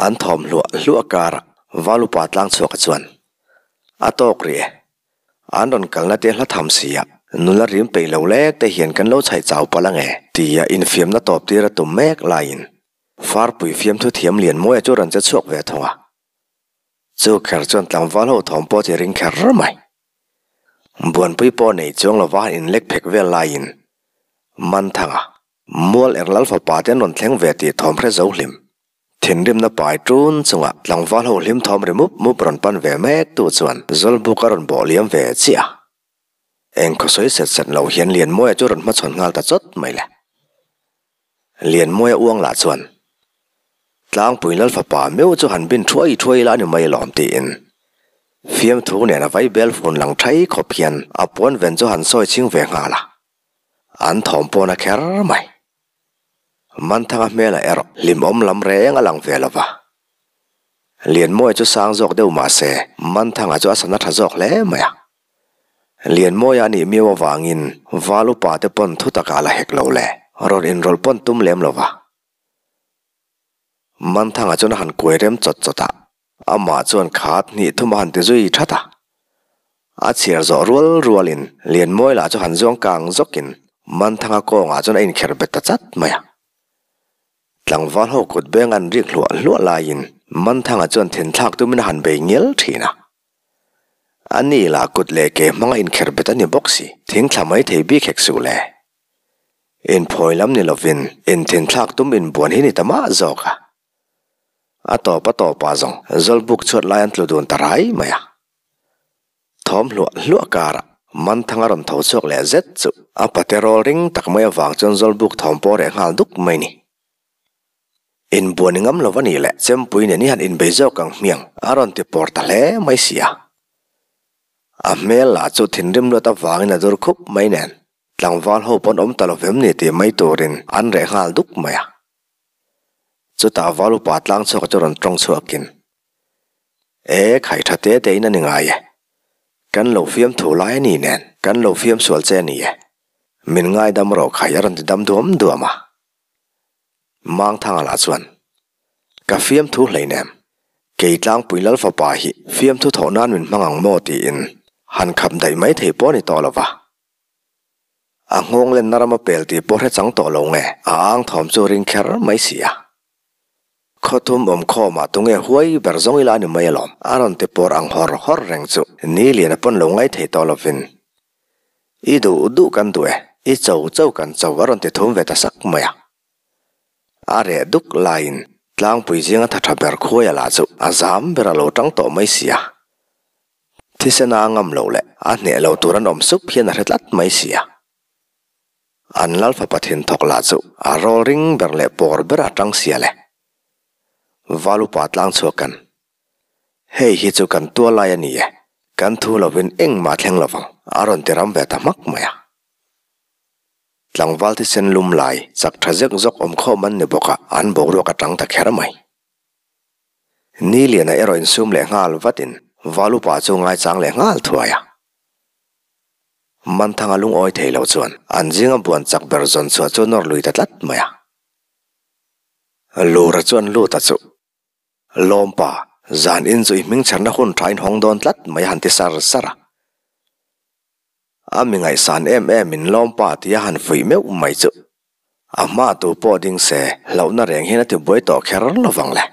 An thawm hluah hluah karah Valupa tlang chhuaka chuan a tawk rih e. An rawn kalna te hla tham si a, nula rim peih lo lek te hian kan lo chhaih chau palh ange tia infiamna tawp tir a tum mek laiin Farpui fiamthu thiam Lianmawia chu rawn che chhuak ve thung a. Chu kher chuan tlangval ho thawm pawh a ti ring kher mai. Buanpui pawh nei chuang lova han inlek phek vel laiin Manthanga, Mual er lal fapa te an rawn thleng ve tih thawm hre zo hlim. Thinrimna pai ṭun chunga tlangval ho hlim thawm ri mup mup rawn pan ve mek tu chuan Zawlbuk a rawn bawh liam ve chiah a. Eng khawsawi set set lo hian Lianmawia chu rawn hmachhawn nghal ta chawt mai le. Lianmawia uang lah chuan Tlangpui lal fapa meuh chu han bin thuai thuai ila a ni mai lawm tiin fiamthu nen a vai bel fun lang thai khawp hian a puan ven chu han sawi chhing ve nghal a. An thawm pawn a kher mai. Manthanga hmelah erawh hlimawm lam reng a lang ve lo va. Lianmawia chu sang zawk deuh mah se, Manthanga chu a sana tha zawk hle mai a. Lianmawia a nih miau avangin Val upa te pawn thu takah la hek lo le, rawn inrawlh pawn tum lem lo va. Manthanga chuan a han kuai rem chawt chawt a, amah chuan khat hnih thum a han ti zui that a. A chhiar zawh rual rualin Lianmawi lah chu han zuang kang zawkin Manthanga kawngah chuan a inkher bet ta chat mai a. Tlangval ho kut beng an rik hluah hluah laiin Manthanga chuan thinthlak tumin a han bei ngial thin a. A ni lah kut leh ke hmanga inkher bet a ni bawk si, thingthla mai thei bik hek suh le. Inphawi lam ni lovin inthinthlak tum inbuan hi ni ta mah zawk a. A tawp a tawpah zawng Zawlbuk chhuat lai an tlu dun ta rai mai a. Thawm hluah hluah karah Manthang a rawn tho chhuak leh zet chu a pate rawl ring tak mai avang chuan Zawlbuk thawm pawh reh nghal duk mai ni. Inbuan i ngam lo a nih leh Chempui nen i han inbei zawk ang hmiang a rawn ti pawr ta hle mai si a. A hmel lah chu thinrim luat avangin a dur khup mai nen Tlangval ho pawn awm ta lo vem ni tih mai turin an reh nghal duk mai a. Chutah val upa tlang chhuak chu rawn tawng chhuakin, E, khai tha te te in a ni ngai e. Kan lo fiam thu lai a ni nen, kan lo fiam sual che a ni e. Min ngaidam rawh khai a rawn ti dam duam duam a. Mangthanga lah chuan, Ka fiamthu hleinem, kei tlangpui lal fapa hi fiamthu thawh nan min hmang ang maw tiin han khap daih mai thei pawh a ni tawh lo va. A nghawng lenna ram a pel tih pawh hre chang tawh lo nge, a ang thawm chu ring kher mai si a. Khawthum awm khawmah tunge huai ber zawng ila a ni mai alawm, a rawn ti pawr ang hawr hawr reng chu ni lian a pawn lo ngai thei tawh lovin. I duh duh kan duh e, i cho cho kan cho a rawn ti thum ve ta sak mai a. A reh duk laiin tlangpui zinga tha tha ber khuaia lah chu a zam ber a lo tang tawh mai si a. Thisena a ngam loh leh a hneh lo tur an awm sup hian a hre tlat mai si a. An lal fapa thin thawk lah chu a rawl ring ber leh pawr ber a tang sia le. Val upa tlang chhuak kan. Hei hi chu kan tua lai a ni e, kan thu lovin engmah thleng lovang a rawn ti ram ve ta hmak mai a. Tlangval thisen lum lai chak tha zek zawk awm khawm an ni bawk a, an boruak a tang ta kher mai. Ni liana erawh insum leh nghal vatin Val upa chu ngaichang leh nghal thuai a. Manthanga lungawi thei lo chuan an zinga buan chak ber zawn chhuah chu nawr lui ta tlat mai a. Lura chuan lut a chuh. Lawmpa, zan in chu i hmingchherna hun tha in hawng dawn tlat mai a han ti sar sar a. A mi ngaihsan em em in Lawmpa tih a han fuih meuh mai chu. A hma tu pawh ding se hlauhna reng hian a ti buai tawh kher lovang le.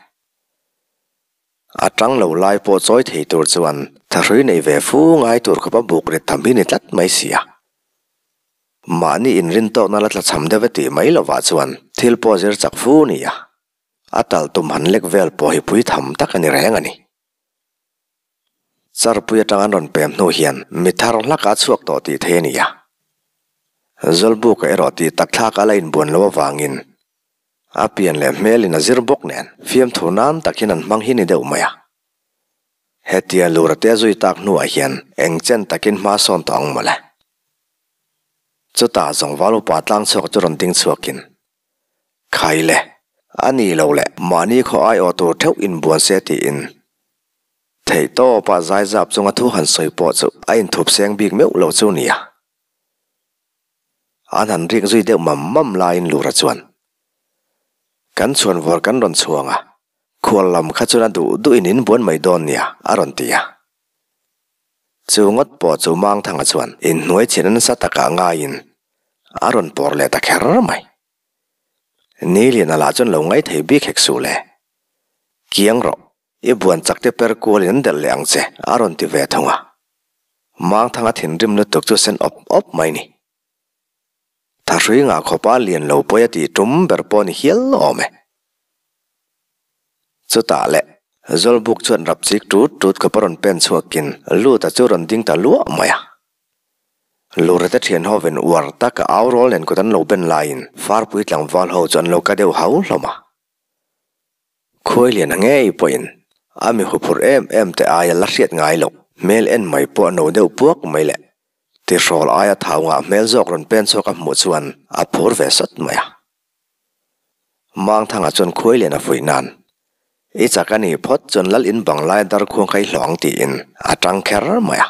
A tang lo lai pawh chawi thei tur chuan thahrui nei ve fu ngai tur khawpa buk rit tham hi ni tlat mai si a. Mahni inrintawkna la tlachham deuh e tih mai lovah chuan thil pawh zir chak fu ni a. A tal tum han lek vel pawh hi pui tham tak a ni reng a ni. Charpui atang an rawn pem hnu hian mi thar hlak a chhuak tawh tih thei a ni a. Zawlbuka erawh tih tak thlak a la inbuan lo avangin a pian leh hmelin a zir bawk nen fiamthu nan tak hian an hmang hi ni deuh mai a. Hetia lura te a zui tak hnuah hian eng chen takin hma sawn tawh ang mawle. Chutah zawng val upa tlang chhuak chu rawn ding chhuakin Khai le, a ni lo le, mahni khaw aiawh tur theuh inbuan se tiin theihtawpa zaizap chunga thu han sawi pawh chu a inthup seng bik meuh lo chu nia. An han rik zui deuh mam mam laiin Lura chuan, Kan chhuanvawr kan rawn chhuang a, khual lam kha chuan a duh duhin inbuan mai dawn nia, a rawn ti a. Chu ngawt pawh chu Mangthanga chuan inhnuai chhin nasa takah ngaiin a rawn pawr leh ta kher mai. Niliana lah chuan lo ngai thei bik hek suh le. Kiang rawh, i buan chak te per kualin an delh leh ang che, a rawn ti ve thung a. Mangthanga thinrim lutuk chu sen awp awp mai ni. Thahrui ngah khawpa lian lo pawi a tih tum ber pawh ni hial awm e. Chutah leh, Zawlbuk chuan rap chik tut tut khawpa rawn pen chhuakin Luta chu rawn ding ta luah mai a. Lurate thian hovin uar taka au rawl nen kut an lo ben laiin Farpui tlangval ho chu an lo ka deuh hau hlawm a. Khuailiana ngei pawhin a mi huphurh em em te aia la hriat ngai loh hmel en mai pawh a no deuh puak mai leh tihrawl aia thau ngah hmel zawk rawn pen chhuak a hmuh chuan a phur ve sawt mai a. Mangthanga chuan Khuailiana fuih nan, I chak a nih phawt chuan lal in bang laia darkhuang kha i hlawh ang tiin a tang kher mai a.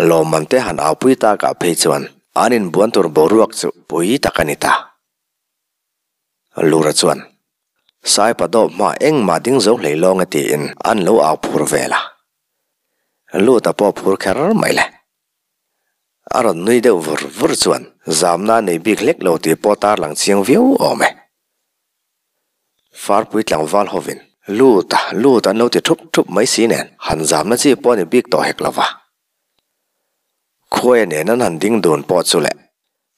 Lawmman te han aupui takah phei chuan an inbuan tur boruak chu pui tak a ni ta. Lura chuan, Saipa dawp hma engmah ding zo hlei lawng e tiin an lo au phur vel a. Luta pawh phur kher mai le. A rawn nui deuh vur vur chuan zamna a nei bik hlek lo tih pawh tarlang chiang viau awm e. Farpui tlangval hovin lut a lut an lo ti thup thup mai si nen han zamna chi pawh a ni bik tawh hek lova. Khuaia nen an han ding dun pawh chu leh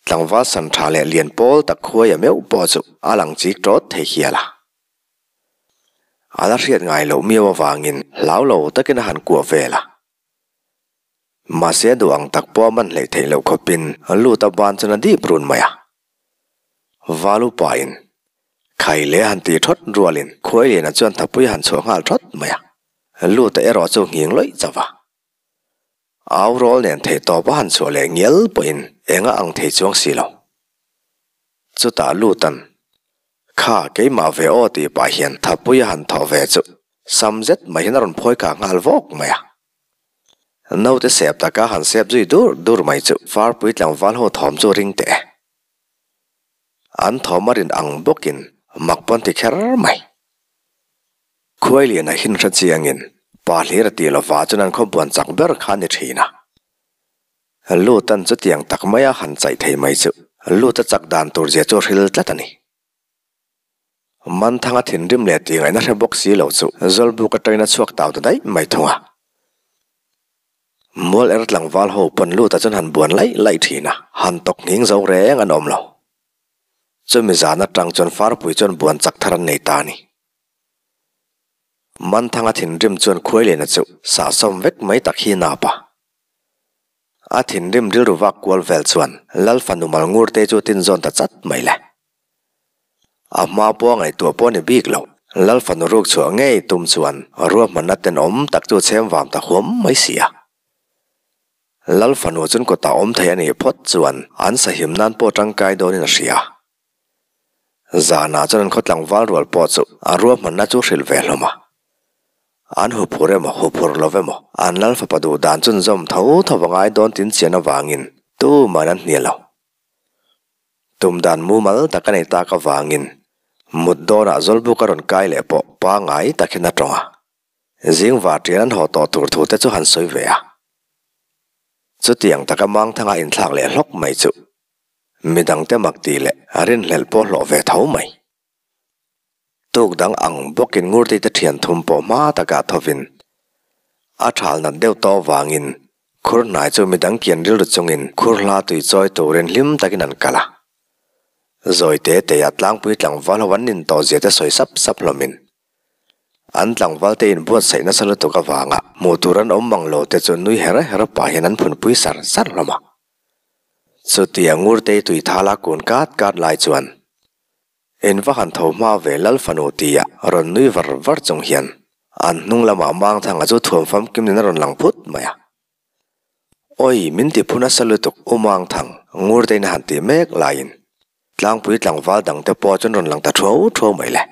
tlangval san tha leh lian pawl tak khuaia meuh pawh chu a lang chik tawt thei hial a. A la hriat ngai loh miau avangin hlau lo takin a han kuah vel a. Mahse a duh ang tak pawh a man hleih theih loh khawpin lut a ban chuan a dip run mai a. Valu pain Khai leh a han tih thawt rualin Khuailiana chuan thapui a han chhuah nghal thawt mai a. Lut a erawh chu nghing lawih chauh a. Au rawl nen theih tawp a han chhuah leh ngial pawhin eng a ang thei chuang si lo. Chutah lutan, Kha keimah ve aw tih pah hian thapui a han thawh ve chu sam zet mai hian a rawn phawi kah nghal vawk mai a. Naute sep taka han sep zui dur dur mai chu Farpui tlangval ho thawm chu ring teh e. An thawm a rin ang bawkin mak pawn ti kher mai. Khuailiana hin hre chiangin pa hlir a tih lova chuan an khawbuan chak ber kha a ni thin a. Lutan chutiang tak maia han chaih thei mai chu Luta chak dan tur zia chu hril tlat a ni. Manthanga thinrim leh tih ngaihna hre bawk si lo chu Zawlbuk atangin a chhuak tau ta daih mai thung a. Mual er tlangval ho pawn Luta chuan han buan laih laih thin a, han tawk nghing zo reng an awm lo. Chumi zan atang chuan Farpui chuan buan chak thar an nei ta a ni. Manthanga thinrim chuan Khuailiana chu sahsawm vek mai tak hi nap a. A thinrim rilru vak kual vel chuan Lal fanu Malngurte chu tin zawn ta chat mai le. A hma pawh a ngaihtuah pawh a ni bik lo. Lal fanu ruk chhuah ngei tum chuan ruahmanna tenawm tak chu chhem vam ta huam mai si a. Lal fanu chun kawtah awm thei a nih phawt chuan an sahim nan pawh tangkai dawnin a hria. Zanah chuan an khaw tlangval rual pawh chu a ruahmanna chu hrilh ve hlawm a. An huphur emaw huphur lo emaw an lal fapa duh dan chun zawm tho tho a ngai dawn tin chian avangin tuman an hnial lo. Tum dan mumal tak a nei tak avangin mut dawnah Zawlbuk a rawn kai leh pawh pangngai takin a tawng a. Zing var ṭian an haw tawh tur thu te chu han sawi ve a. Chutiang taka Mangthanga inthlak leh hlawk mai chu midangte mak tih leh a rinhlelh pawh hlawh ve tho mai. Tuk dang ang bawkin Ngurtei te ṭhian thum pawh hma takah thovin a ṭhal nat deuh tawh vangin khur hnai chu midang kian rilru chungin khur hla tui chawi turin hlim takin an kal a. Zawi te teia tlangpui tlangval ho an nin tawh zia te sawi sap sap hlawmin An tlangvalte inbuatsaih nasa lutuk avanga hmuh tur an awm mang lo te chu nui her her pah hian an phunpui sar sar hlawm a. Chutia Ngurtei tui thala kun kat kat lai chuan in va han tho hma ve Lal fanu tia rawn nui var var chung hian an hnung lamah Mangthanga chu thuam famkim nen a rawn lang phut mai a. Awi, min ti phu nasa lutuk U Mangthang, Ngurteiin a han tih mek laiin tlangpui tlangval dangte pawh chuan rawn lang ta thuau thuau mai le.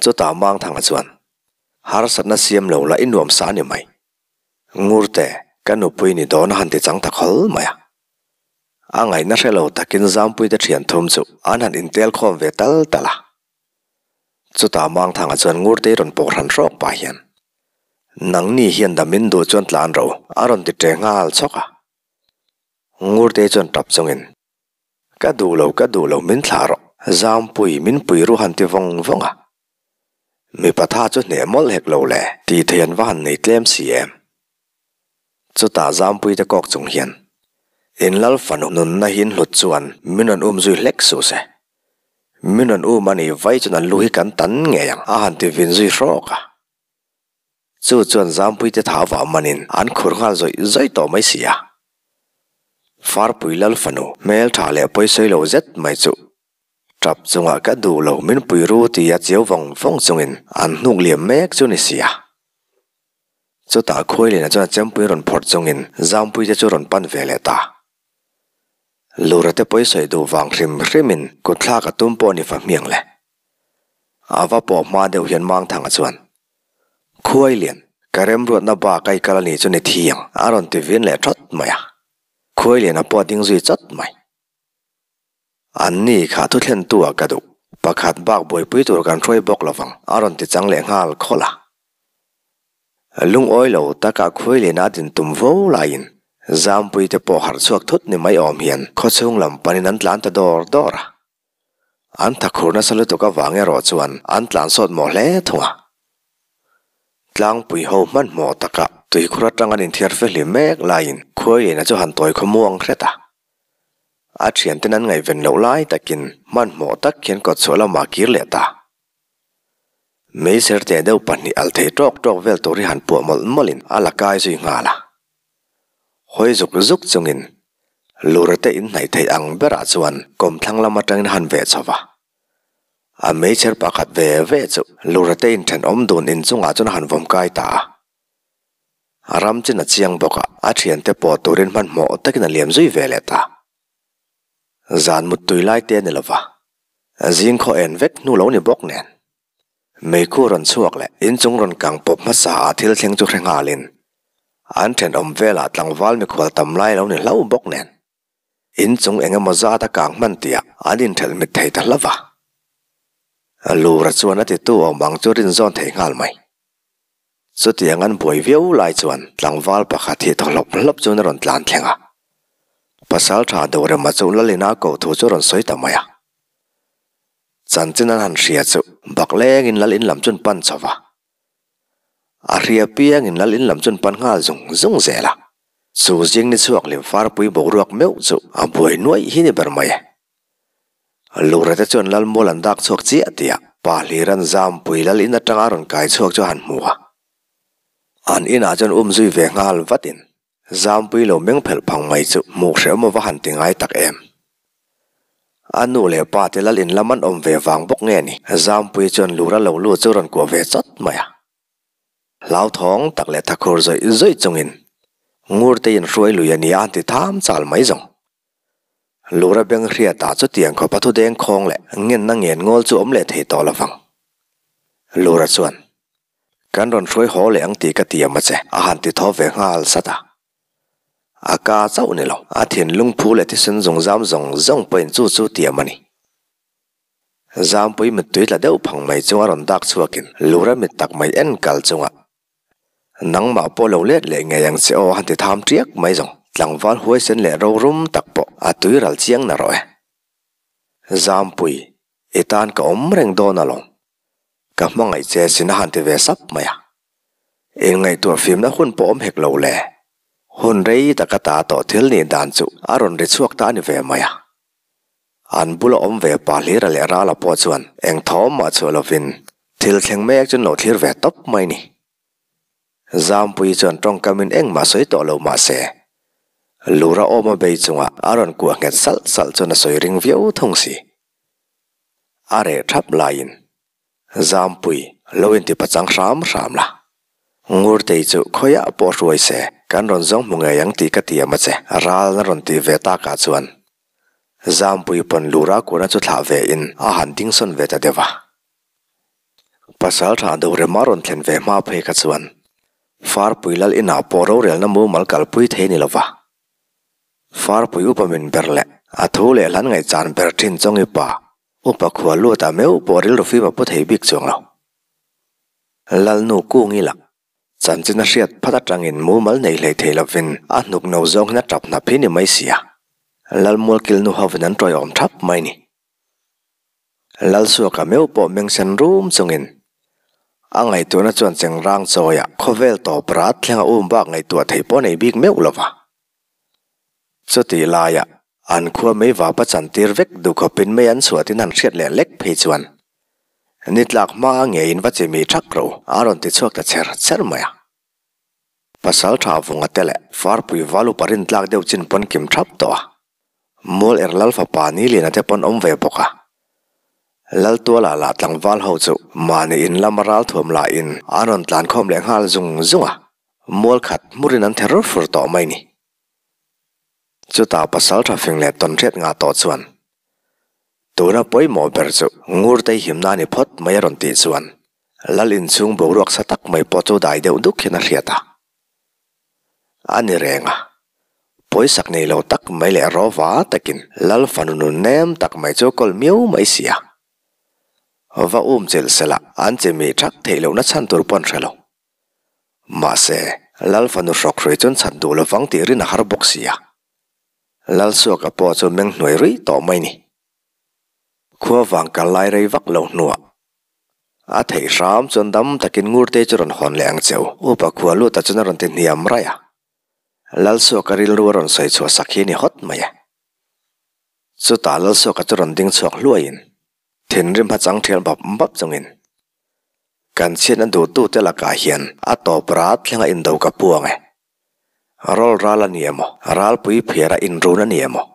Chutah Mangthanga chuan, Harsatna siam lo la i nuam sa a ni mai. Ngurte, ka nupui ni dawn a han ti chang ta khawl mai a. A ngaihna hre lo takin Zampuite thian thum chu an han intel khawm ve tal tal a. Chutah Mangthanga chuan Ngurtei rawn pawh hran hrawk pah hian, Nangni hian damin duh chuan tlan ro a rawn ti ṭe nghal chhawk a. Ngurtei chuan tap chungin, Ka duh lo, ka duh lo, min thlah rawh. Zampui, min pui ru han ti vawng vawng a. Mipa tha chu hneh mawlh hek lo le, tih thei an va han nei tlem si em. Chutah Zampui te kawk chung hian, In lal fanu nunna hi in hlut chuan min rawn um zui hlek suh se. Min rawn um a nih vai chuan an lu hi kan tan ngei ang, a han ti vin zui hrawk a. Chu chuan Zampuite thau vah manin an khur nghal zawih zawih tawh mai si a. Farpui Lal fanu hmel tha leh pawisawi lo zet mai chu tap chungah ka duh lo min pui ru tia chiau vawng vawng chungin an hnuk liam mek chu ni si a. Chutah Khuailiana chuan chempui rawn phawrh chungin Zampuite chu rawn pan ve leh ta. Lurate pawisawi duh vang hrim hrimin kutthlak a tum pawh ni fa hmiang le. A va pawh hma deuh hian Mangthanga chuan, Khuai lian, ka remruatna bak a i kal a nih chu ni thiang, a rawn ti vin leh thawt mai a. Khuai lian a pawh a ding zui chawt mai. An ni kha thu thlentu ah ka duh, pakhat bak buaipui tur kan hruai bawk lovang, a rawn ti chang leh nghal khawlh a. Lungawi lo taka khuai lian a din tum vo laiin Zampui te pawh harh chhuak thut ni mai awm hian khawchhung lam panin an tlan ta dawr dawr a. An thakhur nasa lutuk avang erawh chuan an tlan sawt mawh hle thung a. Tlangpui ho hmanhmawh taka tuikhur atang an inthiar fehlim mek laiin Khuailiana chu han tawi khaw muang hret a. A thianten an ngaihven loh lai takin hmanhmawh tak hian kawtchhuah lamah kir leh ta. Meiser teh deuh pahnih al thei tawk tawk vel tur hi han puah mawlh mawlhin a la kai zui nghal a. Hawi zuk zuk chungin Lurate inhnaih theih ang berah chuan kawmthlang lam atangin han veh chho va. A meichher pakhat ve ve chu Lurate inthenawm dun inchungah chuan a han vawm kai ta a. A ram chin a chiang bawk a, a thiante pawh turin hmanhmawh takin a liam zui ve leh ta. Zan muttui lai te a ni lova, zing khaw en vek hnu lo ni bawk nen. Meikhu rawn chhuak leh inchung rawn kang pawp hmasa ah thil thleng chu hre nghalin an thenawm velah tlangval mikhual tam lai lo ni hlauh bawk nen inchung eng emaw zat a kang hman tihah an inthelh mit thei ta hlauh va. Lura chuan a titu awm ang chu rinzawn thei nghal mai. Chutiang an buai viau lai chuan tlangval pakhat hi thaw hlawp hlawp chuan a rawn tlan thleng a. Pasaltha Dorema chu Lalina koh thu chu a rawn sawi ta mai a. Chanchin an han hria chu bak lengin lal in lam chuan pan chho va. A hria piangin lal in lam chuan pan nghal zung zung zel a. Chu zing ni chhuak lim farpui boruak meuh chu a buai nuaih hi ni ber mai e. Lura te chuan lal mual an dak chhuak chiah tih ah pa hlir an zampui lal in atanga rawn kai chhuak chu a han hmu a. An inah chuan um zui ve nghal vatin Zampui lo meng phelh phang mai chu hmuh hrehawm a va han ti ngai tak em. A nu leh pa te lal in lam an awm ve vang bawk nge ni? Zampui chuan lura lo lut chu rawn kuah ve chawt mai a. Hlauthawng tak leh thakhur zawih zawih chungin. Ngurteiin hruai lui a nia an ti tham chal mai zawng. Lura beng hriatah chutiang khawpa thu deng khawng leh ngenna ngen ngawl chu awm leh thei tawh lovang. Lura chuan, Kan rawn hruai haw leh ang tih ka tiam a che, a han ti thaw ve nghal sat a. A ka chauh ni lo, a thinlung phu leh thisen zungzam zawng zawng pawhin chu chu tiam a ni. Zampui mittui tla deuh phang mai chunga rawn dak chhuakin Lura mit tak mai en kal chunga Nangmah pawh lo let leh ngei ang che aw a han ti tham ṭiak mai zawng. Tlangval huaisen leh rorum tak pawh a tui ral chiang na rawh e. Zampui, i tan ka awm reng dawn alawm. Ka hmangaih che sin a han ti ve sap mai a. Inngaihtuah fimna hun pawh awm hek lo le. Hun rei taka ta tawh thil nih dan chu a rawn ri chhuak ta a ni ve mai a. An bula awm ve pa Hlira leh Rala pawh chuan eng thawm mah chhuah lovin thil thleng mek chu an lo thlir ve tawp mai ni. Zampuii chuan tawngkamin engmah sawi tawh lo mah se, Lura awma bei chunga a rawn kuah nghet salh salh chuan a sawi ring viau thung si. A reh thap laiin Zampui, lo inti pachang hram hram la. Ngurtei chu khawiah pawh hruai se, kan rawn zawng hmu ngei ang tih ka tiam a che, ral na rawn tih ve takah chuan Zampui pawn lura kuahna chu thlah ve in a han dingsawn ve ta deuh a. Pasal tha Dorema rawn thlen ve hma phei kha chuan Farpui lal inah pawh rorelna mumal kalpui thei ni lova. Farpui upa min ber leh a thu leh hlan ngaihchan ber thin Chawngi pa Upa khua luatah meuh pawh rilru fim a pu thei bik chuang lo. Lalnu Kungi lah chanchin a hriat phat atangin mumal nei hlei thei lovin a hnuk no zawng hian a tap hnap hi ni mai sia. Lalmualkil nu hovin an tawiawm thap mai ni. Lalsuaka meuh pawh mengsen rum chungin a ngaihtuahna chuan chengrang chawiah khawvel tawp rat thlenga um bak ngaihtuah theih pawh nei bik meuh lova. Chutih laiah an khua mei vapa chantir vek duh khawpin mei an chhuatin han hriat leh lek phei chuan ni tlak hma ngeiin va chimih thak ro a rawn ti chhuak ta cher cher mai a. Pasal tha vunga te leh farpui val upa rin tlak deuh chin pawn kim thap tawh a. Mual er lal fapa ni liana te pawn awm ve bawk a. Laltuala lah tlangval ho chu mahni in lama ral thuam lahin an rawn tlan khawm leh nghal zung zung a. Mual khat hmurin an ther fur tawh mai ni. Chutah pasal tha fing leh tawn hriat ngah tawh chuan, Tuna pawimawh ber chu Ngurtei himna a ni phawt mai a rawn tih chuan Lal inchhung boruak sa tak mai pawh chu dai deuh duk hian a hriat a. A ni reng a, pawisak nei lo tak mai leh rawva takin Lal fanu nun nem tak mai chu kawl miau mai si a. Va um chilh sela an chimih thak theih lohna chhan tur pawh an hre lo. Mahse, Lal fanu hrawk hrui chuan chhan duh lovang tih rin a har bawk si a. Lal Suaka pawh chu meng hnuai ruih tawh mai ni. Khua vang kal lai rei vak lo hnuah a theih hram chuan dam takin Ngurte chu rawn hawn leh ang cheu. Upa khua luta chuan a rawn ti hniam raih a. Lal Suaka rilru a rawn sawi chhuah sak hi a ni hawt mai e. Chutah Lal Suaka chu rawn ding chhuak hluaiin Thinrim hachang thial bap bap chungin kan chhiatna duhtute lakah hian a tawp rat thlenga indo ka puang e. Rawl ral a ni emaw, ralpui phiara inrun a ni emaw,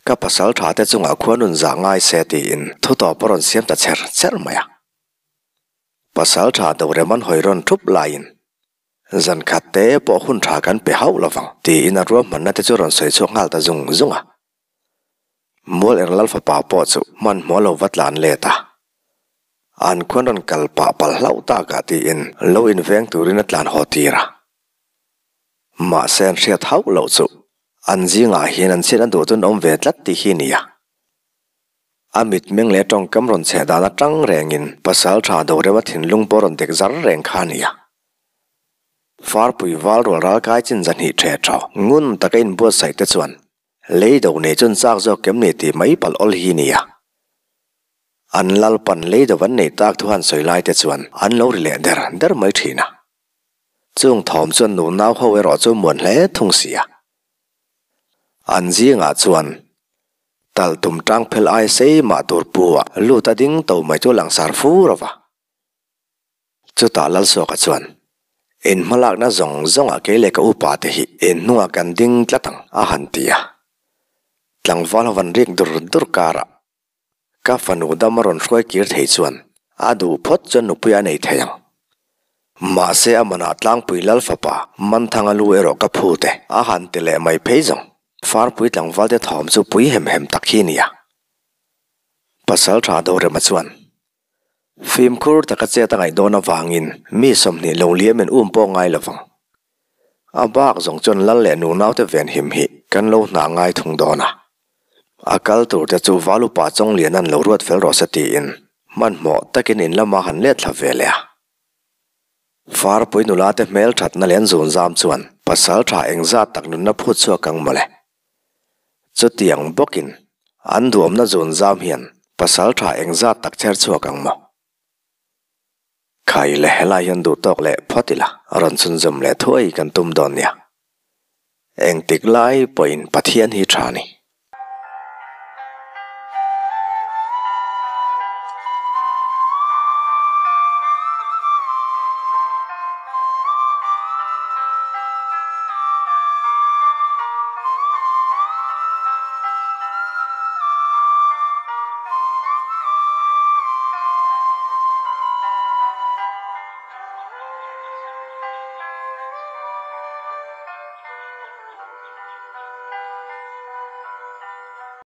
ka pasal tha te chungah khua nun zah ngai se tiin thu tawp a rawn siam ta cher cher mai a. Pasal tha Dorem an hawi rawn thup laiin zan khat te pawh hun tha kan pe hauh lovang tiin a ruahmanna te chu rawn sawi chhuak nghal ta zung zung a. Mual er lal fapa pawh chu hmanhmawh lo va tlan let a, an khuan rawn kal pah palh hlauh takah tiin lo inveng turin a tlan haw tir a. Mahse an hriat hauh loh chu an zingah hian an chhiat a duh chuan awm ve tlat tih hi nia. A mitmeng leh tawngkam rawn chheh dan atang rengin pasal tha Dorema thinlung pawh rawn dek zar reng kha a nia. Farpui val rual ralkai chin zahnih ṭhe ṭhaw ngun taka inbuatsaih te chuan Lei do nei chuan chak zawk kem nei tih mai palh awl hi nia. An lalpan lei do an nei tak thu han sawi lai te chuan an lo ri leh der der mai thin a. Chung thawm chuan nu nau ho erawh chu muan hle thung si a. An zingah chuan talh tum tang phel ai sei mah tur pu ah lut a ding to mai chu langsar fur a va. Chutah Lalsuaka chuan, In hmalakna zawng zawngah kei leh ka upa te hi in hnungah kan ding tlat ang, a han ti a. Tlangval ho van rik dur dur karah ka fanu dam a rawn hruai kir thei chuan a duh phawt chuan nupui a nei thei ang. Mahse a manah tlangpui lal fapa Manthanga lu erawh ka phut e, a han ti leh mai phei zawng. Farpui tlangvalte thawm chu pui hem hem tak hi nia. Pasal tha Dorema chuan fimkhur taka chet a ngaih dawn avangin mi 20 lo liamin um pawh ngai lo vang. A bak zawng chuan lal leh nunaute venhim hi kan lo hna ngai thung dawn a. A kal tur te chu Valupa Chawngliana'n lo ruat fel rawh se tiin hmanhmawh takin in lama han let thla ve leh a. Farpui nula te hmel thatna leh an zun zam chuan pasal tha engzat tak nunna phut chhuak ang mawle. Chutiang bawkin an duamna zun zam hian pasal tha engzat tak chher chhuak ang maw. Khai le helai hian duh tawk leh phawt ila rawn chhunzawm leh thuai kan tum dawn nia. Engtik lai pawhin Pathian hi tha ni.